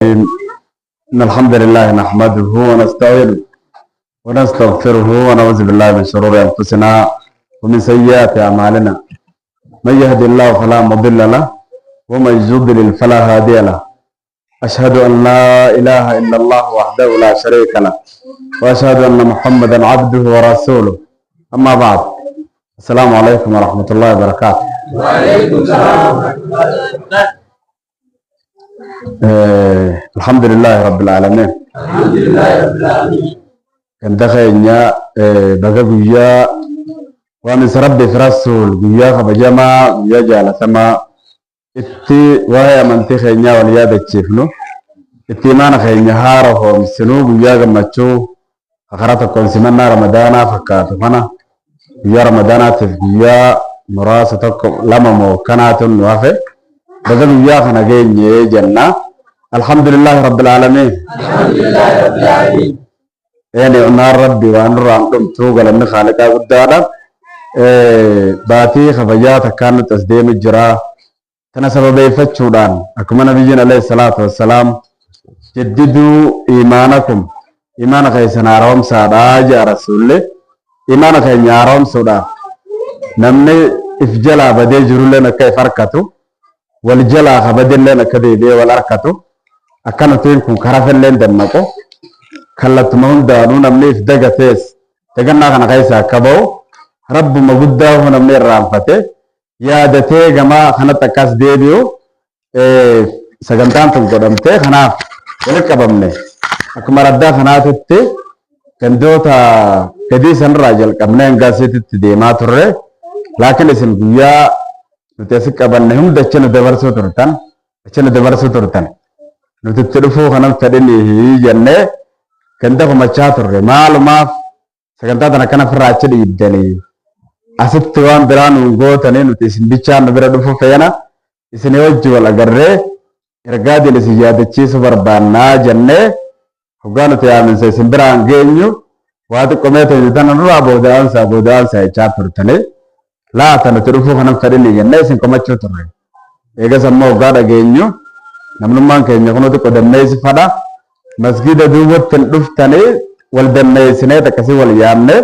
الرجيم. إن الحمد لله نحمده ونستعينه ونستغفره ونعوذ بالله من شرور أنفسنا ومن سيئات أعمالنا. من يهد الله فلا مضل له ومن يضلل فلا هادي له. أشهد أن لا إله إلا الله وحده لا شريك له وأشهد أن محمدا عبده ورسوله. أما بعد، السلام عليكم ورحمة الله وبركاته. وعليكم السلام ورحمة الله وبركاته. الحمد لله رب العالمين. الحمد لله رب العالمين. Ganda keenya baga guyyaa waaminsa Rabbiif Rasuul, guyyaa kabajamaa, guyyaa jaalatamaa itti waa'ee amantii keenyaa wal yaadachiifnu, itti imaana keenya haara hoomsinu, guyyaa gammachuu karaa tokkoon simannaa Ramadaanaa fakkaatu kana, guyyaa Ramadaanaatiif guyyaa muraasa tokko lama moo kanaatu nu hafe, baga guyyaa kana geenye jenna. الحمد لله رب العالمين. الحمد لله رب العالمين. Ni'maan Rabbi waan nurraan dhumtuu, galanni Khaaliqaa guddaadha. Baatii kabajaa takkaan nuti as deemu jira. Tana sababeeffachuudhaan akkuma nabiyyiin عليه الصلاة والسلام "جددوا إيمانكم", imaana keessan haaromsaadhaa jedha Rasuulli. Imaana keenya haaromsuudhaaf namni if jalaa badee jirulleen akka if harkatu, wal jalaa kabadelleen akka deebi'ee wal harkatu, akka nutiin kun karafelleen dammaqu, kallattuma hundaanuu namni if dagatees dagannaa kana keessa akka ba'u, Rabbuma guddaa hoo namni irraanfate yaadatee gamaa kanatti akkas deebi'u sagantaan tun godhamtee kanaaf walitti qabamne. Akkuma raddaa kanaatitti gandoota gadii sanarraa jalqabnee hanga asitti deemaa turre, laakiin isin guyyaa nuti asi qabanne hunda achi nu dabarsuu turtan, achi nu dabarsuu turtan. Nuti itti dhufuu kanan fedhinii jennee ganda komachaa turre. Maalumaaf sagantaa tana akkana ofirraa achi dhiibdanii asitti waan biraa nuun gootanii? Nuti isin bichaan nu bira dhufuu feena, isin wajji wal agarree ergaa dil isin yaadachiisuu barbaannaa jennee hoggaa nuti yaaminsa isin biraan geenyu, waa xiqqoomee ta'e tana nurraa booda'ansaa booda'ansaa jechaa turtanii, laata nuti dhufuu kanan fedhinii jennee isin komachuu turre. Eegas ammoo hoggaa dhageenyu namnummaan keenya kunuu xiqqoo dammeessifadha. Masgida duubatti hin dhuftanii wal dammeessinee akkasii wal yaamne,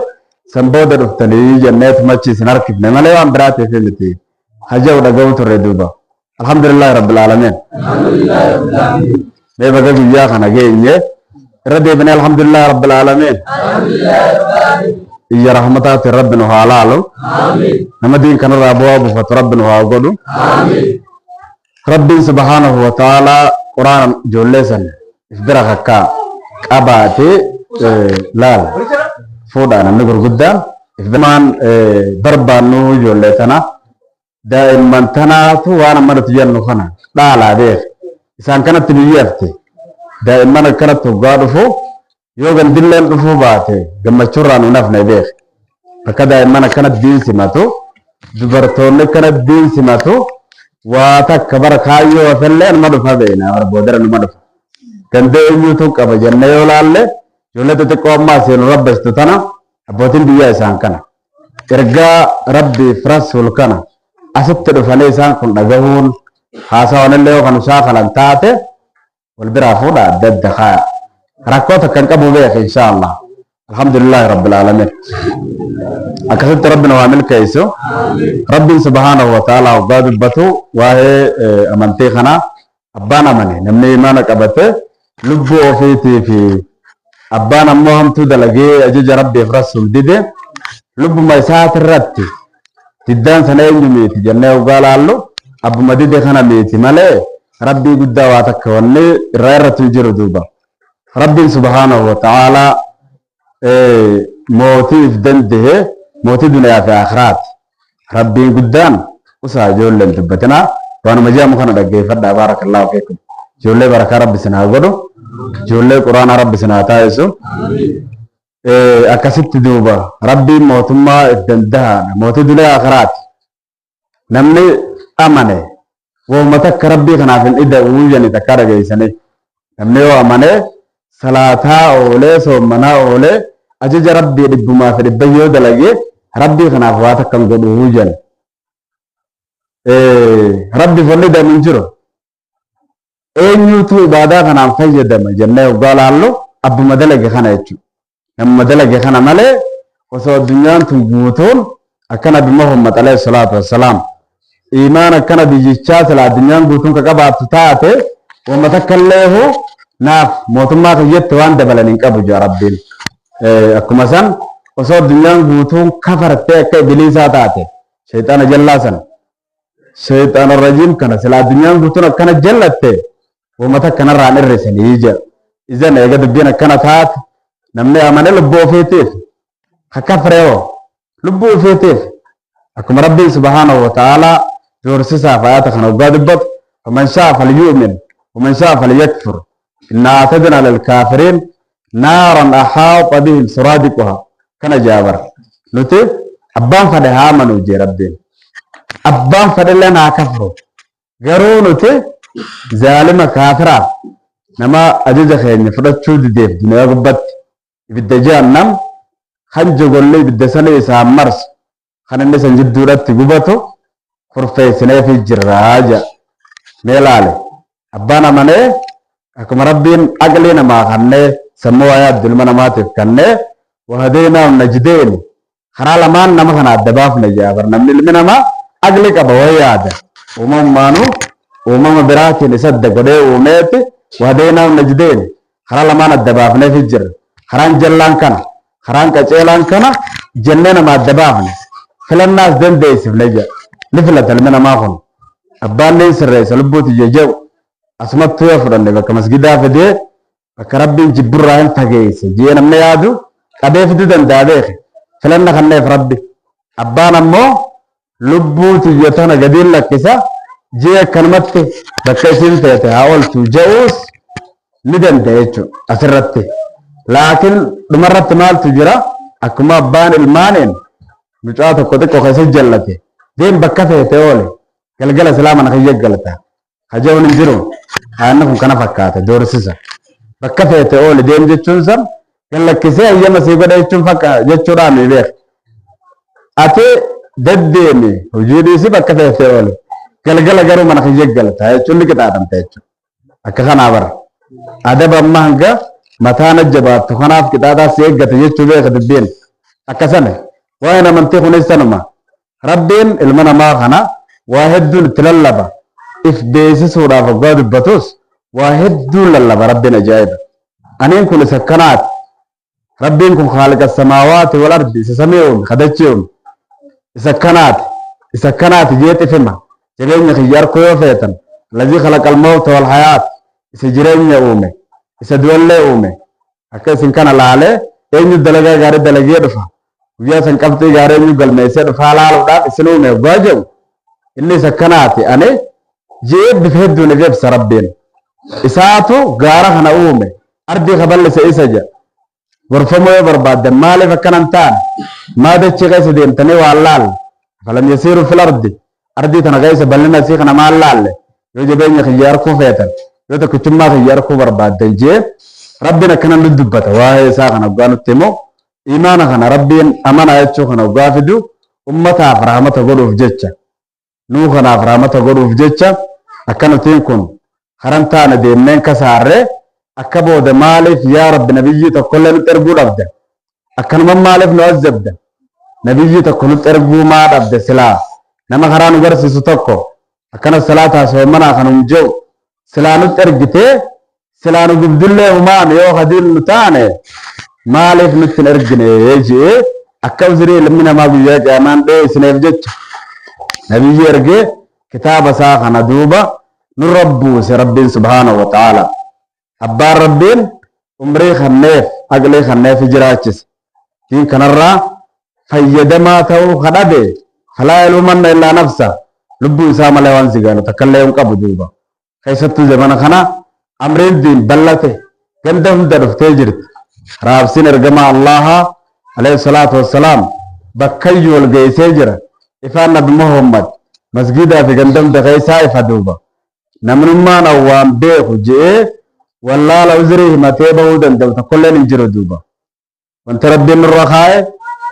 san booda dhuftanii jennee tumachi isin harkifne malee waan biraatiif miti. Haja'u dhaga'uu turre duuba. الحمد لله رب العالمين. الحمد لله رب العالمين. Mee baga guyyaa kana geenye irra deebinee الحمد لله رب العالمين. الحمد لله رب العالمين. Iyya rahmataati Rabbi nu haa laalu. آمين. Nama diin kanarraa bu'aa buufatu Rabbi nu haa godhu. آمين. Rabbiin سبحانه وتعالى quraana ijoollee san if bira kakkaa qabaatee laala fuudhaa. Namni gurguddaan if maan barbaannu ijoollee tana, daa'imman tanaatu waan amma nuti jennu kana dhaalaa beek. Isaan kanatti biyyi hafte. Daa'imman akkanatti hoggaa dhufu, yoo gandilleen dhufuu baate, gammachuurraa nu nafne beek. Bakka daa'imman akkanatti diin simatu, dubartoonni akkanatti diin simatu, waa takka bara kaayyoo hafellee numa dhufa beena, bara boodara numa dhufa. Gandee eenyuutu qaba jennee yoo laalle, ijoollee xixiqqoo ammaa seenu rabbastu tana abbootiin biyyaa isaan kana. Ergaa Rabbiif Rasuul kana asitti dhufanii isaan kun dhagahuun, haasawanillee yoo kan shaakalan taate, wal biraa fuudha, adda adda kaaya. Rakkoo takka hin qabu beek إن شاء الله. الحمد لله رب العالمين. Akkasitti Rabbi nu haa milkeessu. Rabbiin سبحانه وتعالى waggaa dubbatu waa'ee amantii kanaa, abbaan amane, namni imaana qabate lubbuu ofiitii fi abbaan ammoo hamtuu dalagee ajaja Rabbiif Rasuul dide lubbuma isaatirratti diddaan sana eenyu miti jennee waggaa laallu, abbuma dide kana miti malee Rabbii guddaa waa takka wanni irraa irratti hin jiru duuba. Rabbiin سبحانه وتعالى mootii if dandahe, mootii duniyaa fi akhiraati. Rabbiin guddaan usaa ijoolleen dubbatinaa, waanuma jedhamu kana dhaggeeffadhaa. بارك الله فيكم. Ijoollee barakaa Rabbi isin haa godhu. Ijoollee quraanaa Rabbi isin haa taasisu. Akkasitti duuba Rabbiin mootummaa if dandahaadha. Mootii duniyaa akhiraati. Namni amane wooma takka Rabbii kanaaf hin ida'uu jani takka dhageessanii. Namni yoo amane, salaataa oolee, soommanaa oolee, ajaja Rabbii dhibbumaa fi dhibba yoo dalage, Rabbii kanaaf waa takka hin godhuu jani. Rabbi folli damu hin jiru. Eenyuutu ibaadaa kanaan fayyadama jennee hoggaa laallu abbuma dalage kana jechuudha. Namuma dalage kana malee osoo addunyaan tun guutuun akka Nabi Muhammad alayhi salaatu wassalaam iimaan akka nabiyyichaa sila addunyaan guutuun ka qabaattu taate wama takka illeehu naaf mootummaa kiyyatti waan dabalan hin qabu jaa Rabbiin. Akkuma san osoo addunyaan guutuun kafartee akka ibiliisaa taate shayxaana jallaa san Shayxaana rajiim kana silaa addunyaan guutuun akkana jallatte wama takka narraa hin hir'isanii jedha. Izan eega dubbiin akkana taate namni amane lubbuu ofiitiif ka kafre hoo lubbuu ofiitiif akkuma Rabbiin subhaanahu wa ta'aalaa doorsisaaf ayata kana hoggaa dubbatu faman sha'a falyu'min waman sha'a falyakfur innaa a'tadnaa lilkaafiriin naaran ahaaxa bihim suraadiquhaa kana jaabar nuti abbaan fadhe haa amanu jee Rabbiin abbaan fadhelleen haa kafru garuu nuti zaalima kaafiraaf nama ajaja keenya fudhachuu dideef duniyaa gubbatti ibidda jahannam kan jogollee ibidda sana isaan marsu kan inni san jidduudhatti gubatu kurfeessineefii jirraa jedha. Mee laale abbaan amanee akkuma Rabbiin aqlii namaa kannee sammuu waa yaaddu ilma namaatiif kannee wahadeynaa najdeeni karaa lamaan nama kana adda baafne jedha bar namni ilmi namaa aqlii qaba waa yaada uumamumaanuu uumama biraatiin isa adda godhee uumeeti wahadeynaa najdeeni karaa lamaan adda baafneefi jirra karaan jallaan kana karaan qaceelaan kana jennee nama adda baafne filannaas dandeessifne jedha ni filata ilmi namaa kun abbaan ni sirreessa lubbuu tiyya jedhu asumattuu yoo fudhanne bakka masgidaa fidee bakka Rabbiin jibburraa hin fageesse jee namni yaadu qabee fiduu danda'a beeke filanna kanneef Rabbi abbaan ammoo lubbuu tiyya tana gadiin lakkisa jee akkanumatti bakka isiin feete haa ooltu je'uus ni danda'a jechuudha asirratti. Laakiin dhumarratti maaltu jira akkuma abbaan ilmaaniin mucaa tokko xiqqoo keessa jallate deem bakka feete oole galgala silaa mana kiyya galata haja'uun hin jiru aanni kun kana fakkaata doorsisa bakka feete oole deem jechuun san gallakkisee hayyama sii godha jechuun fakka jechuudhaan ni beeka. Ati deddeemi hojii dhiisi bakka feete oole galgala garuu mana kiyya galata jechuun ni qixaaxamta jechuudha. Akka kanaa bara. Adaba amma hanga mataa na jabaattu kanaaf qixaaxaa si eeggata jechuu beeka dubbiin. Akka sana waa'een amantii kunis sanuma. Rabbiin ilma namaa kana waa hedduun itti lallaba. If beeksisuudhaaf hoggaa dubbatus waa hedduun lallaba Rabbiin ajaa'iba. Aniin kun isa akkanaati. Rabbiin kun khaaliqa samaawaati wal ardi isa samii uume ka dachii uume isa akkanaati isa akkanaati jee xifima jireenya kiyya arkuu yoo feetan allazii khalaqa almawta wal hayaat isa jireenya uume isa du'allee uume akka isin kana laalee eenyu dalagaa gaarii dalagee dhufa guyyaa san qabxii gaarii eenyu galmeessee dhufaa laaluudhaaf isin uume hoggaa jedhu inni isa akkanaati ani jee bifa hedduun if ibsa Rabbiin isaatu gaara kana uume Ardii ka bal'ise isa jedha. Gorfamuu yoo barbaaddan maaliif akkana hin taane? Maa dachii keessa deemtanii waan laalle? Afalam yasiiru fil ardi? Ardii tana keessa bal'ina isii kana maal laalle? Yoo jabeenya kiyya arkuu feetan, yoo tokkichummaa kiyya arkuu barbaaddan jee Rabbiin akkana nu dubbata waa'ee isaa kana hoggaa nutti himu imaana kana Rabbiin amanaa jechuu kana hoggaa fidu ummataaf rahmata godhuuf jecha. Nuu kanaaf rahmata godhuuf jecha akka nutiin kun karan taane deemneen kasaarre akka booda maaliif yaa Rabbi nabiyyii tokkollee nutti erguu dhabda akkanuman maaliif nu azzabda nabiyyii tokko nutti erguu maa dhabde silaa nama karaa nu garsiisu tokko akkana salaataa soomanaa kanum je'u silaa nutti ergitee silaa nu gubdullee humaame yoo hadiin nu taane maaliif nutti hin ergine je'ee akka uzrii ilmi namaa guyyaa qiyaamaan dheessineef jecha nabiyyi ergee kitaaba isaa kana duuba nurra buuse Rabbiin subhaanahu wa ta'aala. Abbaan Rabbiin umrii kanneef aqlii kanneef jiraachise. Diin kanarraa fayyadamaa ta'uu ka dhabe falaa yaluumanna illaa nafsa lubbuu isaa malee waan zigaalu takkallee hin qabu duuba. Keessattuu zamana kana amriin diin ballate ganda hunda dhuftee jirti. Raabsiin ergamaa Allaahaa alayhi salaatu wassalaam bakkayyuu ol geessee jira. Ifaan Nabi Muhammad masgiidaa fi ganda hunda keessaa ifa duuba. Namnummaan awwaan beeku je'ee wallaala uzrii himatee bahuu danda'u tokkolleen hin jiru duuba. Wanti Rabbiin nurra kaaye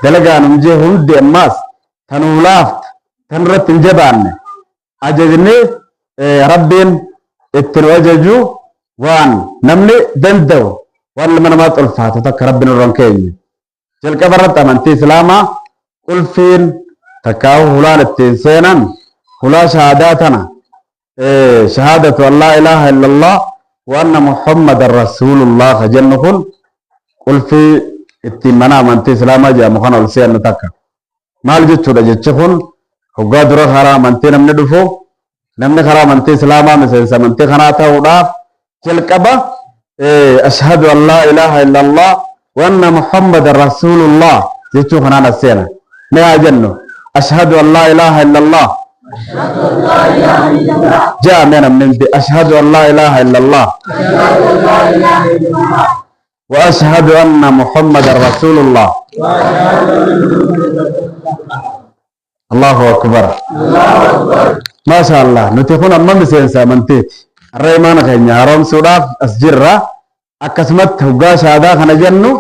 dalagaan hin jee hundi ammaas tanuu laaftu tan irratti hin jabaanne ajajni Rabbiin itti nu ajaju waan namni danda'u waan ilma namaatti ulfaatu takka Rabbi nurra hin keenye. Jalqaba irratti amantii Islaamaa qulfiin takkaa'u hulaan ittiin seenan hulaa shahaadaa tana shahaadatu an laa ilaaha illallah wa anna muhammadan rasuulullah ka jennu kun qulfii ittiin mana amantii Islaamaa jedhamu kana ol seennu takka. Maal jechuudha jechi kun? Hoggaa dura karaa amantii namni dhufu, namni karaa amantii Islaamaa miseensa amantii kanaa ta'uudhaaf jalqaba ashhadu an laa ilaaha illallah wa anna muhammadan rasuulullah jechuu kanaan as seena. Mee haa jennu, ashhadu an laa ilaaha illallah. Ja'a mee namni hundi, ashhadu an laa ilaaha illallah wa ashhadu anna muhammadan rasuulullah. Allahu akbar. Maasha Allah. Nuti kun amma miseensa amantiiti. Har'a imaana keenya haaromsuudhaaf as jirra. Akkasumatti hoggaa shahaadaa kana jennu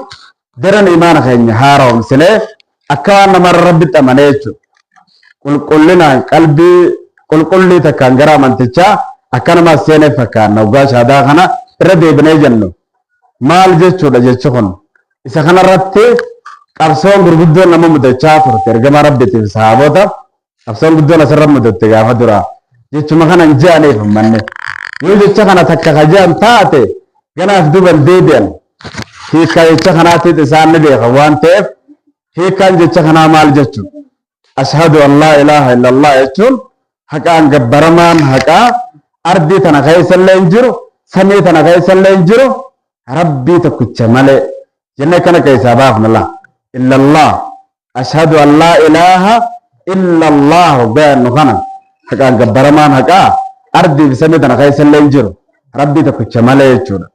daran imaana keenya haaromsinee akka waan namarra Rabbitti amanee jechuudha. Qulqullinaan qalbii qulqullii takkaan gara amantichaa akka nama as seenee fakkaanna hoggaa shahaadaa kana irra deebinee jennu. Maal jechuudha jechi kun? Isa kanarratti qabsoon gurguddoon nama mudachaa turte ergamaa Rabbiitiif sahaabota qabsoon guddoon asirra mudatte gaafa duraa jechuma kana hin je'aniif ummanni. Yoo jecha kana takka ka je'an taate ganaaf duban deebi'an hiikkaa jecha kanaatiif isaan ni beekan waan ta'eef hiikkaan jecha kanaa maal jechuudha? Ashhadu an laa ilaaha illallah jechuun haqaan gabbaramaan haqaa ardii tana keessa illee hin jiru, samii tana keessa illee hin jiru, Rabbii tokkicha malee jennee kana keessaa baafna laa illallah. Ashhadu an laa ilaaha illallah hoggaa jennu kana haqaan gabbaramaan haqaa ardii fi samii tana keessa illee hin jiru, Rabbii tokkicha malee jechuudha.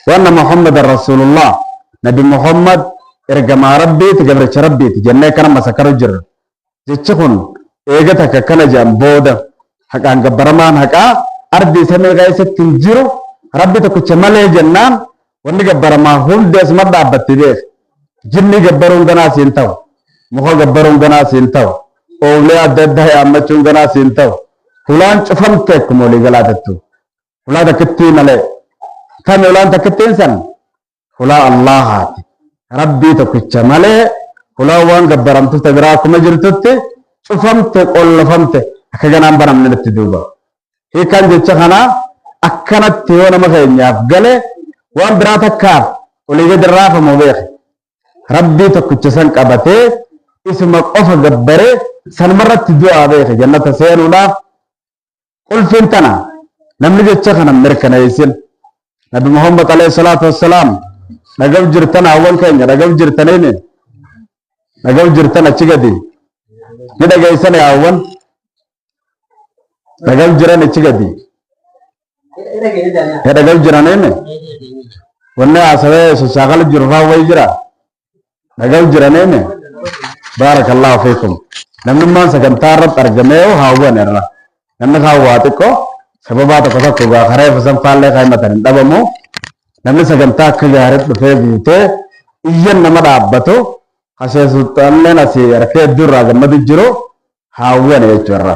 Wanna Muhammadan Rasuulullah, Nabi Muhammad ergamaa Rabbiiti, gabricha Rabbiiti jennee kana masakaru jirra. Jechi kun eega takka akkana jedhan booda haqaan gabbaramaan haqaa ardii samii keessatti hin jiru Rabbi tokkicha malee jennaan wanni gabbaramaa hundi asuma dhaabbatti beek. Jinni gabbaruun ganaa siin ta'u, muka gabbaruun ganaa siin ta'u, oowlee adda addaa yaammachuun ganaa siin ta'u. Hulaan cufamte akkuma walii galaatettu. Hulaa takkittii malee. Tami hulaan takkittiin san? Hulaa Allaahaati. Rabbii tokkicha malee hulaan waan gabbaramtu ta biraa akkuma jirtutti cufamte, qollofamte, akka ganaan banamne itti duuba. Hiikkaan jecha kanaa akkanatti yoo nama keenyaaf gale waan biraa takkaaf olii gadi raafamu beeke. Rabbii tokkicha san qabatee isuma qofa gabbaree sanumarratti du'aa beeke jannata seenuudhaaf. Qulfiin tana namni jecha kana mirkaneessin. Nabi Muhammad alayhi salaatu wassalaam dhagaw jirtan, hawwan keenya dhagaw jirtaniini, dhagaw jirtan, achi gadi ni dhageessan, hawwan dhagaw jiran achi gadi ni dhagaw jiraniini, wanni haasawee shashaakala jiru faa wayi jira, dhagaw jiraniini. Baarakallahu fiikum. Namnummaan sagantaa irratti argamee hawwan irra namni kaan waa xiqqoo sababaa tokko tokko gaa karaa ifa san faallee kan himatan hin dhabamu. Namni sagantaa akka gaariitti dhufee guutee iyyan nama dhaabbatu hashee sulxaanleen asii harka hedduu irraa gammadu jiru haawwan jechuudha.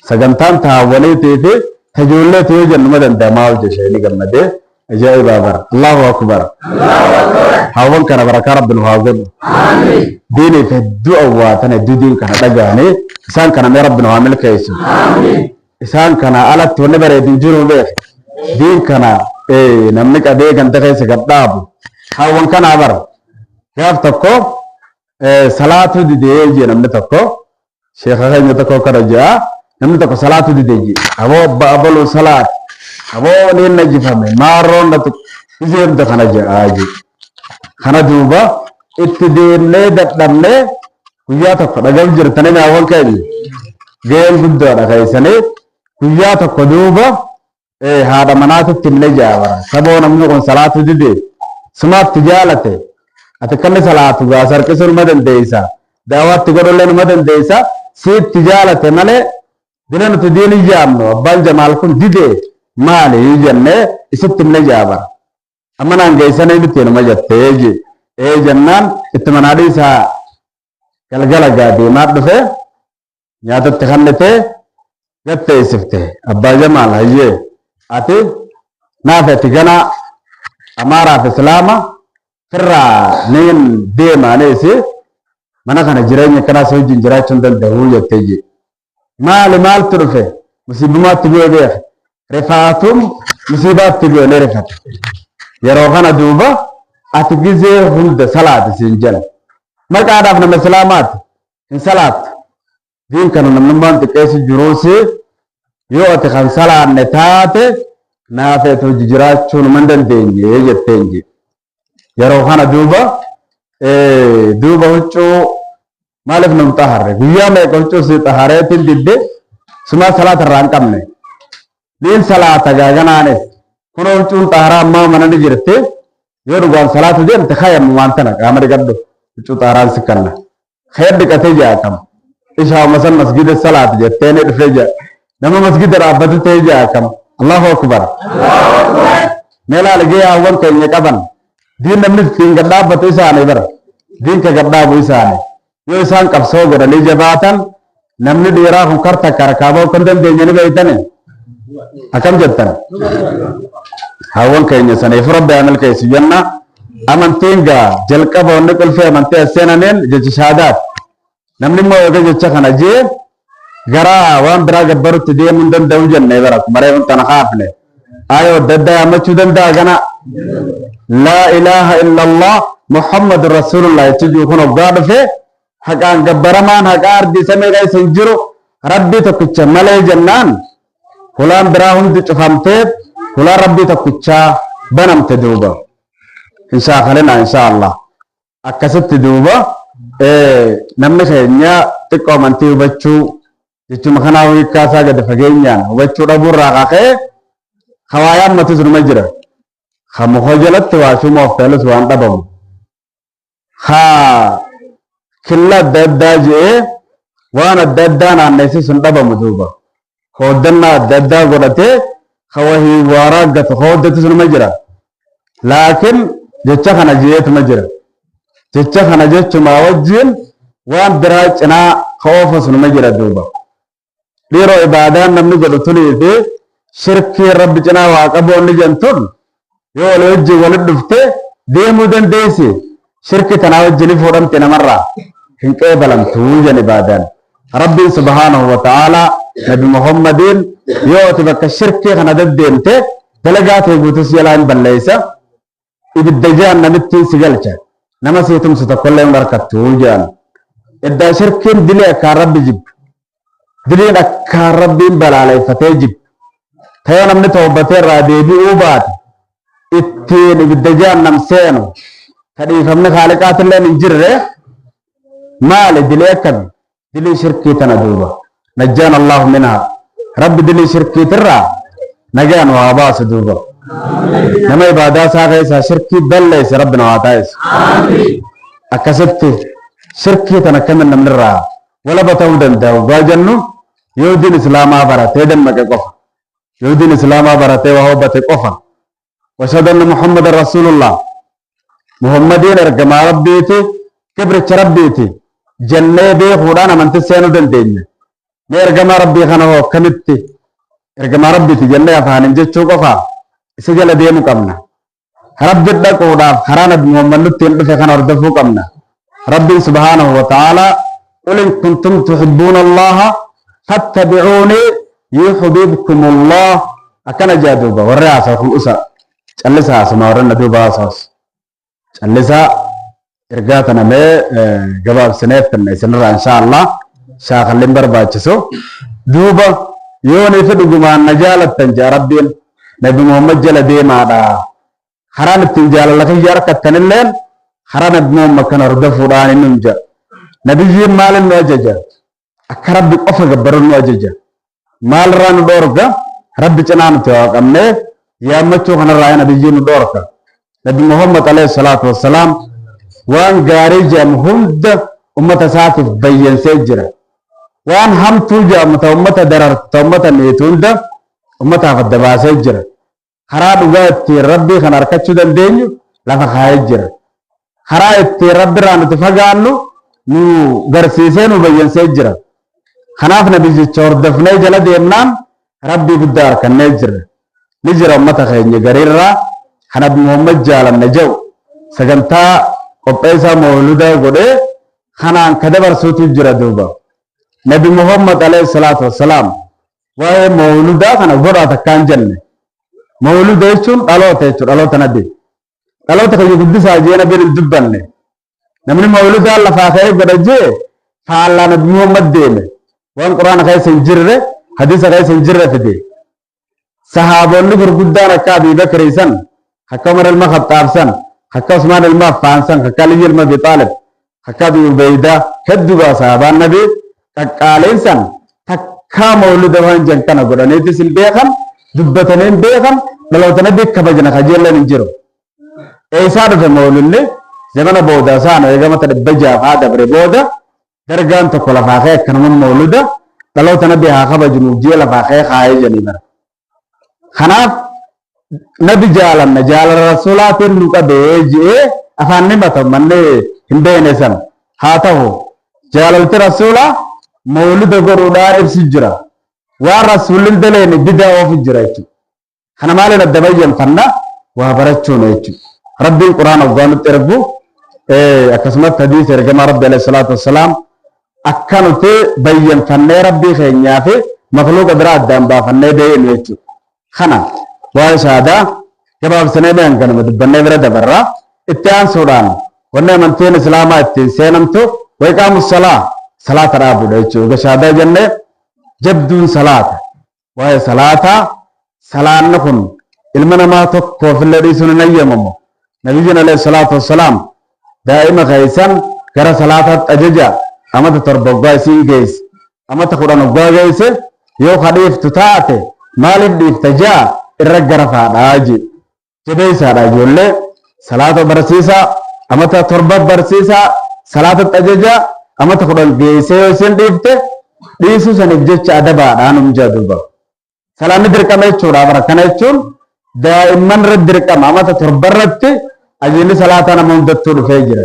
Sagantaan taawwaniitii fi tajoolleeti yoo jennu ma danda'amaa hojjechee ni gammadee ajaa'ibaa bara. Allahu akbar. Haawwan kana barakaa Rabbi nu haa godhu. Diiniif hedduu awwaatan, hedduu diin kana dhaga'anii isaan kana mee Rabbi nu haa milkeessu. Isaan kana alatti wanni bareedu hin jiru beek. Diin kana namni qabee ganda keessa gad dhaabu. Haawwan kanaa bara. Gaaf tokko salaatuu didee jee namni tokko, sheekha keenya tokko akkana jea, namni tokko salaatuu didee jee, aboo abba abaluu salaat, aboo niin najifame maarroon na tuq isee hunda kana jea jee. Kana duuba itti deemnee dadhabnee guyyaa tokko dhagahu jirtanii naawwan keenya gaheen guddaadha keessanii guyyaa tokko duuba haadha manaatitti himne jaa bara saboo namni kun salaatu dide, sumaatti jaalate, ati akkanni salaatu gaa sarqisuu numa dandeessa, daawaatti godhullee numa dandeessa, siitti jaalate malee dina nuti diin jaamnu abbaan jamaal kun dide maali jennee isitti himne jaa bara. Amma naan geessanii miti numa jettee je ee jennaan itti manaa dhiisaa. Galgala gaa deemaa dhufe, nyaatatti kennitee gatteessifte. Abbaa Jamaal, hayyee, Ati naaf ati gana Amaaraaf Islaama firraa niin deema anis mana kana jireenya akkanaa si wajjin jiraachuu hin danda'u jettee jee. Maali maaltu dhufe? Musiibumaatti bu'e beeka. Rifaatum musiibaatti bu'e ni rifate. Yeroo kana duuba ati gizee hunda salaati siin jenna. Maqaadhaaf nama Islaamaati hin salaattu. Diin kana namnummaan xiqqeessu jiruusi yoo ati kan salaanne taate naaf ati hojii jiraachuu numa hin dandeenye jetteen jee. Yeroo kana duuba duuba huccuu maaliif nun xaharre guyyaa meeqa huccuu si xahareetiin didde sumaa salaata irraa hin qabne. Niin salaata gaaganaanis kunoo huccuun xaharaa ammaa mana ni jirti yoo dhugaan salaatu deemte kayammu waan tana qaama dhiqadhu huccuu xaharaan si kanna. Kee dhiqatee jaa kam ishauma san masgida salaati jettee ni dhufee jaa nama masgida dhaabbatu ta'ee jaa kam Allahu akbar mee laali gee hawwan keenya qaban diin namni ittiin gad dhaabbatu isaani bara diin ka gad dhaabu isaani yoo isaan qabsoo godhanii jabaatan namni dhiiraa kun kar takka harkaa ba'uu kan dandeenye ni beeytani akkam jettan hawwan keenya saniif rabbi haa milkeessu jenna amantiin gaa jalqaba wanni qulfii amantii as seenaniin jecha shahaadaati namni immoo eega jecha kana jee gara waan biraa gabbarutti deemuu hin danda'u jenne bara akkuma reefu tana kaafne ayoo adda addaa yaammachuu danda'a gana laa ilaaha illallah muhammadu rasuulullah jecha jiru kun hoggaa dhufe Haqaan gabbaramaan haqaa ardii samii keessa hin jiru Rabbii tokkicha malee jennaan hulaan biraa hundi cufamtee hulaan Rabbii tokkichaa banamte duuba. Hin shaakalinaa inshaa Allah. Akkasitti duuba namni keenya xiqqoo amantii hubachuu jechuma kanaa hiikkaa isaa gadi fageenyaan hubachuu dhabuu irraa kaka'e hawaa yaammatus numa jira. Ka muka jalatti waa shuma of feelus waan dhabamu. Haa killa adda addaa je'ee waan adda addaa naanneessi sun dhabamu duuba. Hooddannaa adda addaa godhatee ka wahii waa raaggatu hooddatu sunuma jira. Laakiin jecha kana je'eetuma jira. Jecha kana jechumaa wajjin waan biraa cinaa ka oofu sunuma jira duuba. Dhiiroo ibaadaan namni godhu tunii fi shirkiin rabbi cinaa waa qabu wanni jedhan tun yoo walii wajjin walitti dhufte deemuu dandeessi. Shirki tanaa wajjin ni fuudhamte namarraa hin qeebalamtu jedhan ibaadaan. Rabbiin subhaanahu wa ta'aalaa Nabi Muhammadiin yoo ati bakka shirkii kana deddeemte dalagaa tee guutuu si jalaa hin balleessa. Ibidda jahannamittiin si galcha. Nama sii tumsu tokkollee hin harkattu jedhan. Eddaa shirkiin dilii akkaan rabbi jibbu. Diliin akkaan rabbiin balaaleffatee jibbu. Tayoo namni tawbatee irraa deebi'uu baate ittiin ibidda jahannam seenu ka dhiifamni kaaliqaatilleen hin jirre maali dilii akkami? Dilii shirkii tana duuba. Najjaan Allahu minhaa. Rabbi dilii shirkiitirraa nagaa nu haa baasu duuba. Nama ibaadaa isaa keessaa shirkii balleesse Rabbi nu haa taasisu. Akkasitti shirkii tana akkamiin namni irraa walaba ta'uu danda'a waggaa jennu yoo diin islaamaa baratee dammaqe qofa. Yoo diin islaamaa baratee waa hubate qofa. Washhadu anna Muhammadan Rasuulullah. Muhammadiin ergamaa Rabbiiti, gabricha Rabbiiti jennee beekuudhaan amantii seenuu dandeenya. Mee ergamaa Rabbii kana hoo akkamitti ergamaa Rabbiiti jennee afaaniin jechuu qofaa isa jala deemuu qabna. Rabbi dhaquudhaaf karaa Nabi Muhammad nutti hin dhufe kana hordofuu qabna. Rabbiin subhaanahu wa ta'aalaa qul in kuntum tuhibbuuna Allaha fattabi'uuni yuhbibkumullah akkana jaa duuba warri haasawu kun usa callisaa haasuma warri na duuba haasawas callisaa ergaa tana mee gabaabsineef kenna isinirraa inshaa Allah shaakalliin barbaachisu duuba yoonii fi dhugumaan na jaalattan jaa Rabbiin Nabi Muhammad jala deemaadha Karaan ittiin jaalala kiyya arkattanilleen karaa Nabi Muhammad kana hordofuudhaan inni nun jedha. Nabiyyiin maalin nu ajaja? Akka Rabbi qofa gabbaruun nu ajaja. Maalirraa nu dhoorga? Rabbi cinaa nuti waa qabnee yaammachuu kanarraa nabiyyiin nu dhoorga. Nabi Muhammad alayhi salaatu wassalaam waan gaarii jedhamu hunda ummata isaatiif bayyansee jira. Waan hamtuu jedhamu ta ummata darartu ta ummata miitu hunda ummataaf adda baasee jira. Karaa dhugaa ittiin Rabbii kana arkachuu dandeenyu lafa kaayee jira. Karaa ittiin Rabbirraa nuti fagaannu nu garsiisee nu bayyansee jira. Kanaaf nabiyyicha hordofnee jala deemnaan Rabbii guddaa arkannee jirra. Ni jira ummata keenya gariirraa kan Nabi Muhammad jaalanna jedhu sagantaa qopheessaa mawludaa godhee kanaan ka dabarsuutu jira duuba. Nabi Muhammad alayhi salaatu wassalaam waa'ee mawludaa kana godhaa takkaan jenne. Mawluda jechuun dhaloota jechuudha, dhaloota Nabi. Dhaloota kiyya guddisaa jee Nabiin hin dubbanne. Namni mawludaan lafaa ka'ee godha jee faallaa Nabi Muhammad deeme. Waan Quraana keessa hin jirre, hadiisa keessa hin jirre fide. Sahaabonni gurguddaan akka Abii Bakrii san, akka Umar ilma Khaxxaab san, akka Usmaan ilma Affaan san, akka Aliyyi ilma Abi Xaalib, akka Abii Ubeydaa hedduu gaa sahaabaan Nabii qaqqaaliin san takkaa mawluda waan jan kana godhaniitis hin beekan, dubbatanii hin beekan, dhaloota Nabii kabajna kajeelleen hin jiru. Eessaa dhufe mawludni? Zamana booda isaan eegamata 600 fa'aa dabre booda Dargaan tokko lafaa ka'ee akkanuma mawluda dhaloota nabi haa kabajnu ji'a lafaa ka'ee kaayee jedhanii bara. Kanaaf nabi jaalanna jaalala rasuulaatiin nu qabee ji'ee afaan ni mata manni hin beekne san haa ta'u jaalalti rasuulaa mawluda godhuudhaan ibsu jira. Waan rasuulli hin daleene bidaa oofu jira jechuudha. Kana maaliin adda bayyanfanna? Waa barachuun jechuudha. Rabbiin Quraana hoggaa nutti ergu akkasumatti hadiisa ergamaa Rabbi alayhi salaatu wassalaam akka nuti bayyanfannee Rabbii keenyaa fi makluuqa biraa addaan baafannee beeknu jechuudha. Kana waa'ee shahaadaa gabaabsinee mee hanganuma dubbannee bira dabarra. Itti aansuudhaan wanni amantiin Islaamaa ittiin seenamtu wa iqaamu salaa salaata dhaabuudha jechuudha. Egaa shahaadaa jennee jabduun salaata. Waa'ee salaataa, salaanni kun ilma namaa tokkoofillee dhiisuun hin hayyamamu. Nabiyyiin alayhi salaatu wassalaam daa'ima keessan gara salaataatti ajaja amata 7 hoggaa isiin geesse amata 10 hoggaa geesse yoo ka dhiiftu taate maaliif dhiifta ja'a irra garafaadhaa jee. Jabeessaadha ijoollee salaata barsiisaa amata 7 barsiisaa salaatatti ajajaa amata 10 geessee yoo isin dhiifte dhiisuu saniif jecha adabaadha num jaa duuba. Salaanni dirqama jechuudha bara kana jechuun daa'imman irratti dirqama amata 7 irratti ajajni salaataa nama hundattuu dhufee jira.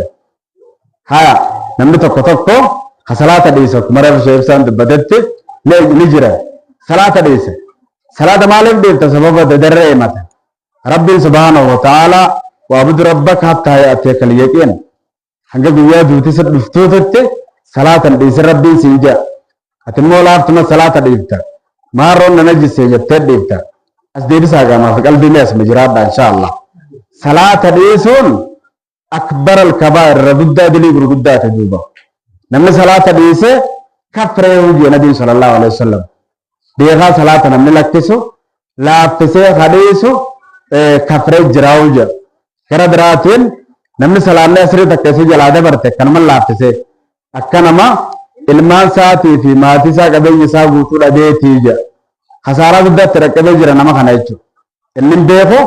Haya namni tokko tokko ka salaata dhiisu akkuma reefu Sheekh Ibsaan dubbatetti ni jira. Salaata dhiise. Salaata maaliif dhiifta sababa dadarree himata. Rabbiin subhaanahu wa ta'aalaa wa'budu rabbaka hattaa ya'tiyakal yaqiin hanga guyyaa duuti si dhuftuutitti salaata hin dhiisin Rabbiin siin jedha. Ati immoo laaftuma salaata dhiifta. Maarroon na najjisse jettee dhiifta. As deebisaa qaamaa fi qalbii mee asuma jiraadha inshaa Allah. Salaata dhiisuun akbar al-kabaa'ir irra guddaa dilii gurguddaati duuba. Namni salaata dhiise kafree hojii nabiin sallallahu alaihi wasallam. Beekaa salaata namni lakkisu laaffisee ka dhiisu kafree jiraa'u jedha. Gara biraatiin namni salaanni asrii takka isii jalaa dabarte akkanuma laaffisee akka nama ilmaan isaatii fi maatii isaa qabeenya isaa guutuu dhabeetii jedha. Kasaaraa guddaatti dhaqqabee jira nama kana jechuudha. Inni hin beeku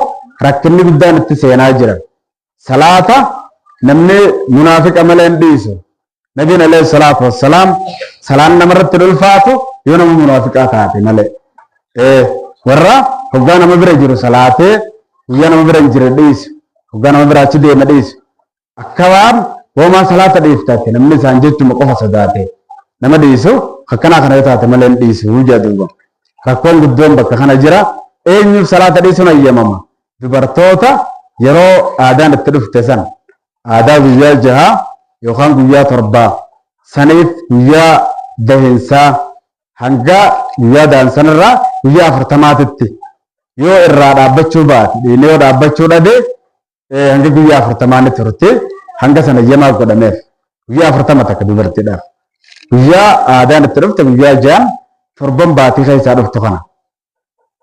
rakkinni guddaan itti seenaa jira. Salaata namni munaafiqa malee hin dhiisu. Nabiin alayhi salaatu wassalaam salaan namarratti hin ulfaatu yoo nama munaafiqaa taate malee. Warra hoggaa nama bira jiru salaatee guyyaa nama bira hin jirre dhiisu. Hoggaa nama bira achi deema dhiisu. Akka waan hoomaa salaata dhiiftaate namni isaan jechuma qofa sodaate nama dhiisu akkanaa kana yoo taate malee hin dhiisu jedha duuba. Rakkoon guddoon bakka kana jira. Eenyuuf salaata dhiisuun hayyamama? Dubartoota yeroo aadaan itti dhufte san aadaa guyyaa jahaa yookaan guyyaa torbaa saniif guyyaa dahinsaa hanga guyyaa dahan sanirraa guyyaa afurtamaatitti yoo irraa dhaabbachuu baate dhiigni yoo dhaabbachuu dhabe hanga guyyaa afurtamaa ni turte hanga sana hayyamaa godhameef guyyaa 40 takka dubartiidhaaf guyyaa aadaan itti dhufte guyyaa jahan torban baatii keessaa dhuftu kana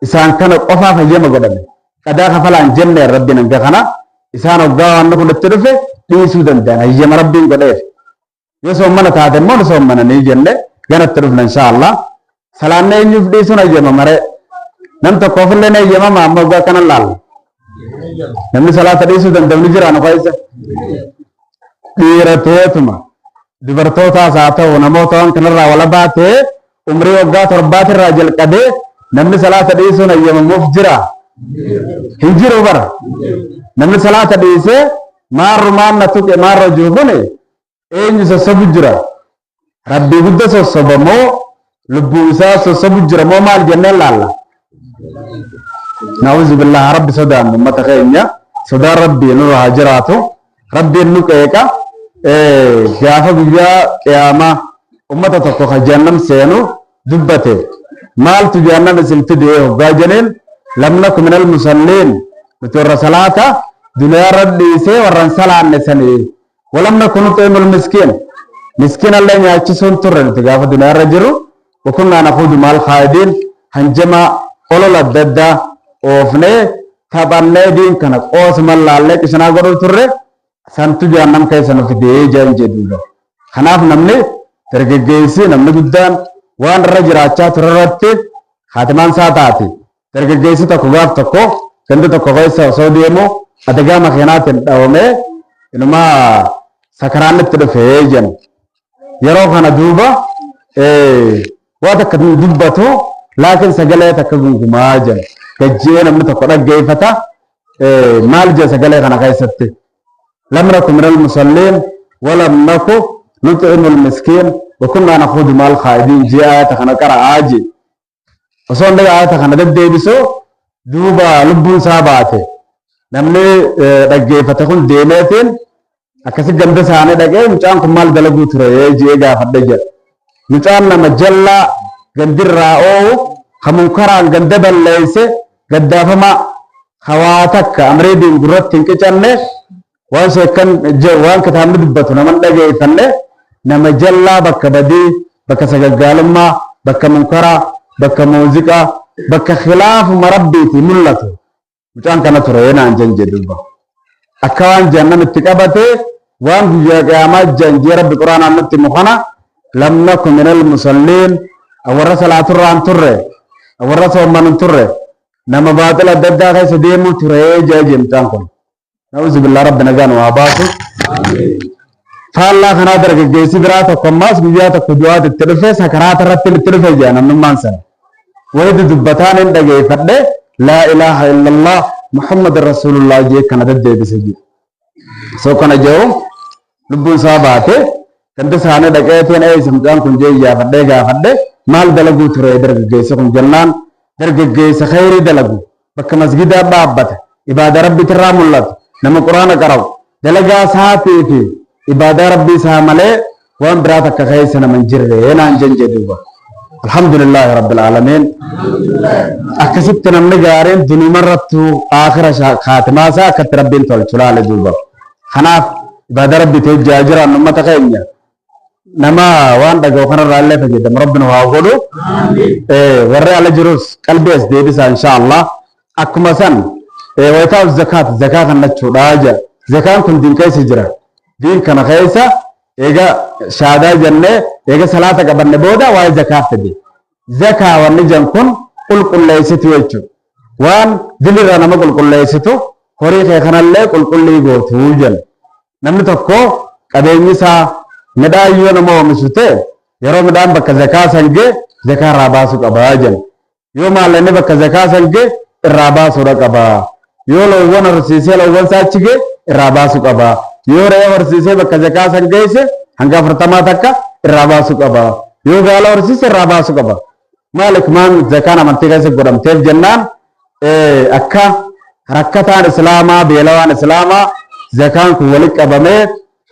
Isaan kana qofaaf hayyama godhame. Qadaa kafalaa hin jenneen Rabbiin hanga kana isaan hoggaa waan kun itti dhufe dhiisuu danda'an hayyama Rabbiin godheef. Yoo soommana taate immoo ni soommananii jenne ganatti dhufna inshaa Allah. Salaanni eenyuuf dhiisuun hayyama maree. Nam tokkoof illee ni hayyamama amma hoggaa kana laalla. Namni salaata dhiisuu danda'u ni jira nu keessa. Dhiira ta'eetuma dubartootaas haa ta'u namoota waan kanarraa walabaa ta'e Umrii waggaa torbaatirraa jalqabee namni salaata dhiisuun hayyamamuuf jira? Hin jiru bara. Namni salaata dhiisee maarrumaan na tuqe maarra jiru kun eenyu sossobu jira? Rabbii gudda sossoba moo lubbuu isaa sossobu jira moo maal jennee laalla? Na'uuzu billaah, Rabbi sodaannu. Ummata keenya, sodaan Rabbii nurra haa jiraatu. Rabbiin nu qeeqa. Gaafa guyyaa qiyaamaa ummata tokko ka jahannam seenu dubbate. Maaltu jahannam isin fide hoggaa jeneen, lam naku minal musalliin, nuti warra salaata duniyaa irra dhiisee warra hin salaanne sanii. Walam naku nuximul miskiin, miskiinallee nyaachisuun turre nuti gaafa duniyaa irra jiru. Wakunnaa nakuudu maal khaa'idiin, hanjama olola adda addaa oofnee taphannee diin kana qoosuma laallee qishinaa godhuu turre, santu jahannam keessa nu fidee jedhan jedhuudha. Kanaaf namni dargaggeessi, namni guddaan waan irra jiraachaa ture irratti haatimaan isaa taati. Dargaggeessi tokko gaaf tokko ganda tokko keessa osoo deemu adagaa makiinaatiin dhawamee inumaa sakaraan itti dhufee jedhan. Yeroo kana duuba waa takka hin dubbatu, laakiin sagalee takka gungumaa jedhan. Gajjee namni tokko dhaggeeffata. Maal jedha sagalee kana keessatti? Lam naku minal musalliin walam naku nut'imul miskiin wa kunnaa nakhuudu ma'al khaa'idiin jee aayata kana qara'aa jee. Osoo inni aayata kana deddeebisu duuba lubbuun isaa baate. Namni dhaggeeffate kun deemeetiin akkasi ganda isaanii dhaqee, mucaan kun maal dalaguu ture jee gaafadhe jedha. Mucaan nama jallaa gandirraa oowu, ka munkaraan ganda balleesse, gaddaafamaa, ka waa takka amreediin gurratti hin qicanne, waan sheekkan waan kitaabni dubbatu nama hin dhageeffanne, nama jallaa bakka badii, bakka sagaggaalummaa, bakka munkaraa, bakka muuziqaa, bakka khilaafuma Rabbiiti mul'atu mucaan kana ture naan jan jedhuuba. Akka waan jahannam itti qabate, waan guyyaa qiyaamaa jan jee Rabbi Quraanaan nutti himu kana, lam naku minal musalliin, warra salaaturraan turre, warra soomman hin turre, nama baaxila adda addaa keessa deemuu ture jee jee mucaan kun. Na'uuzu billaa, Rabbi nagaa nu haa baasu. Faallaa kanaa dargaggeessi biraa tokko ammaas guyyaa tokko du'aati itti dhufe, sakaraata irratti itti dhufe jee namnummaan sana. Wayiti dubbataan hin dhageeffadhe, laa ilaaha illallah Muhammad rasuulullah jee kana deddeebise jee. So kana jedhu lubbuun isaa baate. Ganda isaanii dhaqeetiin eessa mucaan kun jee iyyaafadhee gaafadhe. Maal dalaguu ture dargaggeessi kun jennaan, dargaggeessa khayrii dalagu, bakka masgidaa dhaabbata, ibaadaa Rabbiitirraa mul'atu, nama Quraana qara'u, dalagaa isaatii fi ibaadaa Rabbii isaa malee waan biraa takka keessa nama hin jirre naan jen jedhuuba. Alhamdulillaahi Rabbil Aalamiin. Akkasitti namni gaariin dunumarrattuu aakhira kaatimaa isaa akkatti Rabbiin tolchu laale duuba. Kanaaf ibaadaa Rabbiitti hojjaa jiran ummata keenya, nama waan dhaga'u kanarraa illee fayyadamu Rabbi nu haa godhu. Warri ala jirus qalbii as deebisa insha Allah. Akkuma san wayitaa zakaat, zakaa kennachuudha jedha. Zakaan kun diin keessa jira. Diin kana keessa eega shaadaa jennee, eega salaata qabanne booda waa'ee zakaa fide. Zakaa wanni jan kun qulqulleessitu jechuudha. Waan dilirraa nama qulqulleessitu, horii kee kanallee qulqullii gootu jenna. Namni tokko qabeenyi isaa midhaan yoo nama oomishu ta'e, yeroo midhaan bakka zakaa san ga'e zakaa irraa baasuu qaba jenna. Yoo maallaqni bakka zakaa san ga'e irraa baasuudha qaba. Yoo loowwan horsiisee loowwan isaa achi ga'e irraa baasuu qaba. Yoo re'ee horsiisee bakka zakaa san geesse hanga 40 takka irraa baasuu qaba. Yoo gaala horsiise irraa baasuu qaba. Maaliif maan zakaan amantii keessa godhamteef jennaan, akka rakkataan Islaamaa, beelawaan Islaamaa zakaan kun walitti qabamee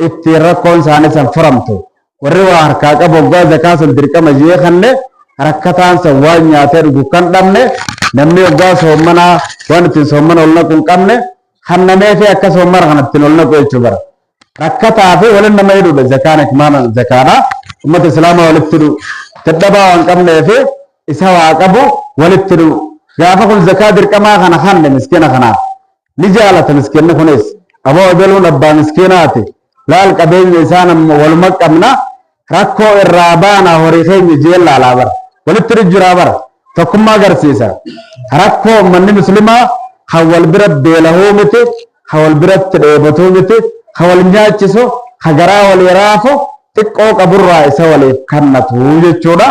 ittiin rakkoon isaanii san furamtu. Warri waa harkaa qabu hoggaa zakaa san dirqama jee kanne, rakkataan san waan nyaatee dhugu kan dhabne, namni hoggaa soommanaa waan ittiin soommana ol naqu hin qabne, kannamee fi akka soommana kana ittiin ol naqu jechuu bara. Rakkataa fi waliin nama hidhuudha zakaan, hikmaana zakaadha. Ummata Islaamaa walitti hidhu. Dadhabaa waan qabnee fi isa waa qabu walitti hidhu. Gaafa kun zakaa dirqamaa kana kanne miskiina kanaaf ni jaalata. Miskiinni kunis aboo ebeluun abbaa miskiinaati, laal qabeenya isaan amma waluma qabna, rakkoo irraa baana, horii keenya jeen laalaa bara walitti hidhu jiraa bara tokkummaa agarsiisa. Rakkoo ummanni muslimaa kan wal bira beelahuu miti, ka wal biratti dheebotuu miti, ka wal nyaachisu, ka garaa walii raafu, xiqqoo qaburraa isa waliif kannatu jechuudha.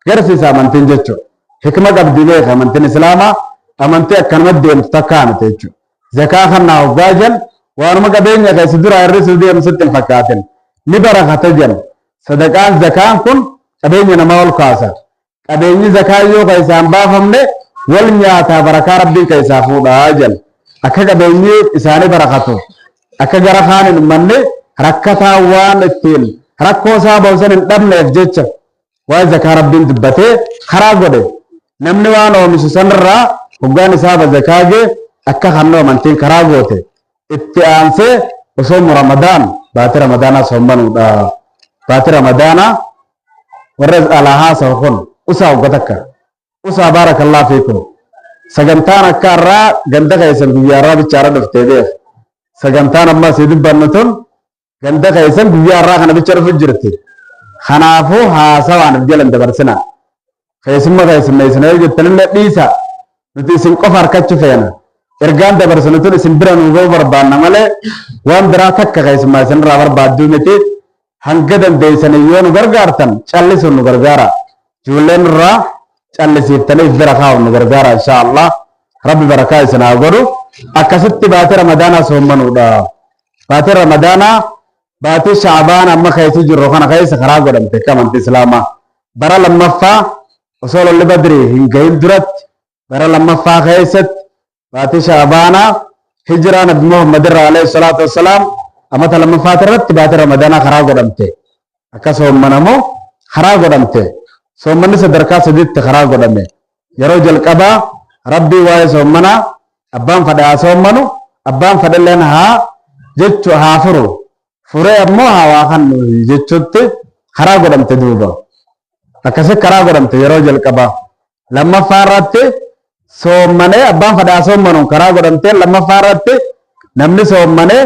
Garsiisa amantiin jechuudha. Hikma qabdi beeka amantiin Islaamaa, amantii akkanuma deemtu takkaa miti jechuudha. Zakaa kannaa hoggaa jan waanuma qabeenya keessa duraa hir'isuu deemu sitti hin fakkaatin. Ni barakata jan. Sadaqaan zakaan kun qabeenya namaa ol kaasa. Qabeenyi zakaa yoo keessaan baafamne Wal nyaataa barakaa Rabbiin keessaa fuudhaa jedhan. Akka qabeenyi isaanii barakatu, akka gara kaan hin ummanne, rakkataa waan ittiin rakkoo isaa ba'usan hin dhabneef jecha waa'ee zakaa Rabbiin dubbatee karaa godhe. Namni waan oomishu sanirraa hoggaan isaa zakaa gee akka kannoo amantiin karaa goote. Itti aansee osoo Ramadaan, baatii Ramadaanaa soommanuudha. Baatii Ramadaanaa warra alaa haasawu kun usaa hogga takka usaa, baarakallaa fiikum. Sagantaan akka har'aa ganda keessan guyyaa har'aa bichaara dhuftee beek. Sagantaan amma asii dubbannu tun ganda keessan guyyaa har'aa kana bicha dhufu jirti. Kanaafuu haasawaan if jalan dabarsina. Keessumma keessummeessina yoo jettanillee dhiisa. Nuti isin qofa harkachuu feena. Ergaan dabarsinu tun isin bira nuu ga'uu barbaanna malee waan biraa takka keessummaa isinirraa barbaadduu miti. Hanga dandeessanii yoo nu gargaartan callisuun nu gargaara. Ijoolleen irraa callisiiftanii if bira kaa'uun nu gargaara, insha Allah. Rabbi barakaa isin haa godhu. Akkasitti baatii Ramadaanaa soommanuudha. Baatii Ramadaanaa baatii Sha'abaan amma keessa jirru kana keessa karaa godhamte akka amantii Islaamaa. Bara lammaffaa osoo lolli Badrii hin gahin duratti, bara lammaffaa keessatti, baatii Sha'abaanaa, hijiraa Nabi Muhammad irraa alayhi salaatu wassalaam amata lammaffaati irratti baatii Ramadaanaa karaa godhamte. Akka soommanamu karaa godhamte. Soommanni sadarkaa sadiitti karaa godhame. Yeroo jalqabaa Rabbii waa'ee soommanaa abbaan fadhe haa soommanu, abbaan fadhelleen haa jechu haa furu. Furee ammoo haa waa kannu jechuutti karaa godhamte duuba. Akkasi karaa godhamte yeroo jalqabaa. Lammaffaa irratti soommanee abbaan fadhe haa soommanuun karaa godhamte. Lammaffaa irratti namni soommanee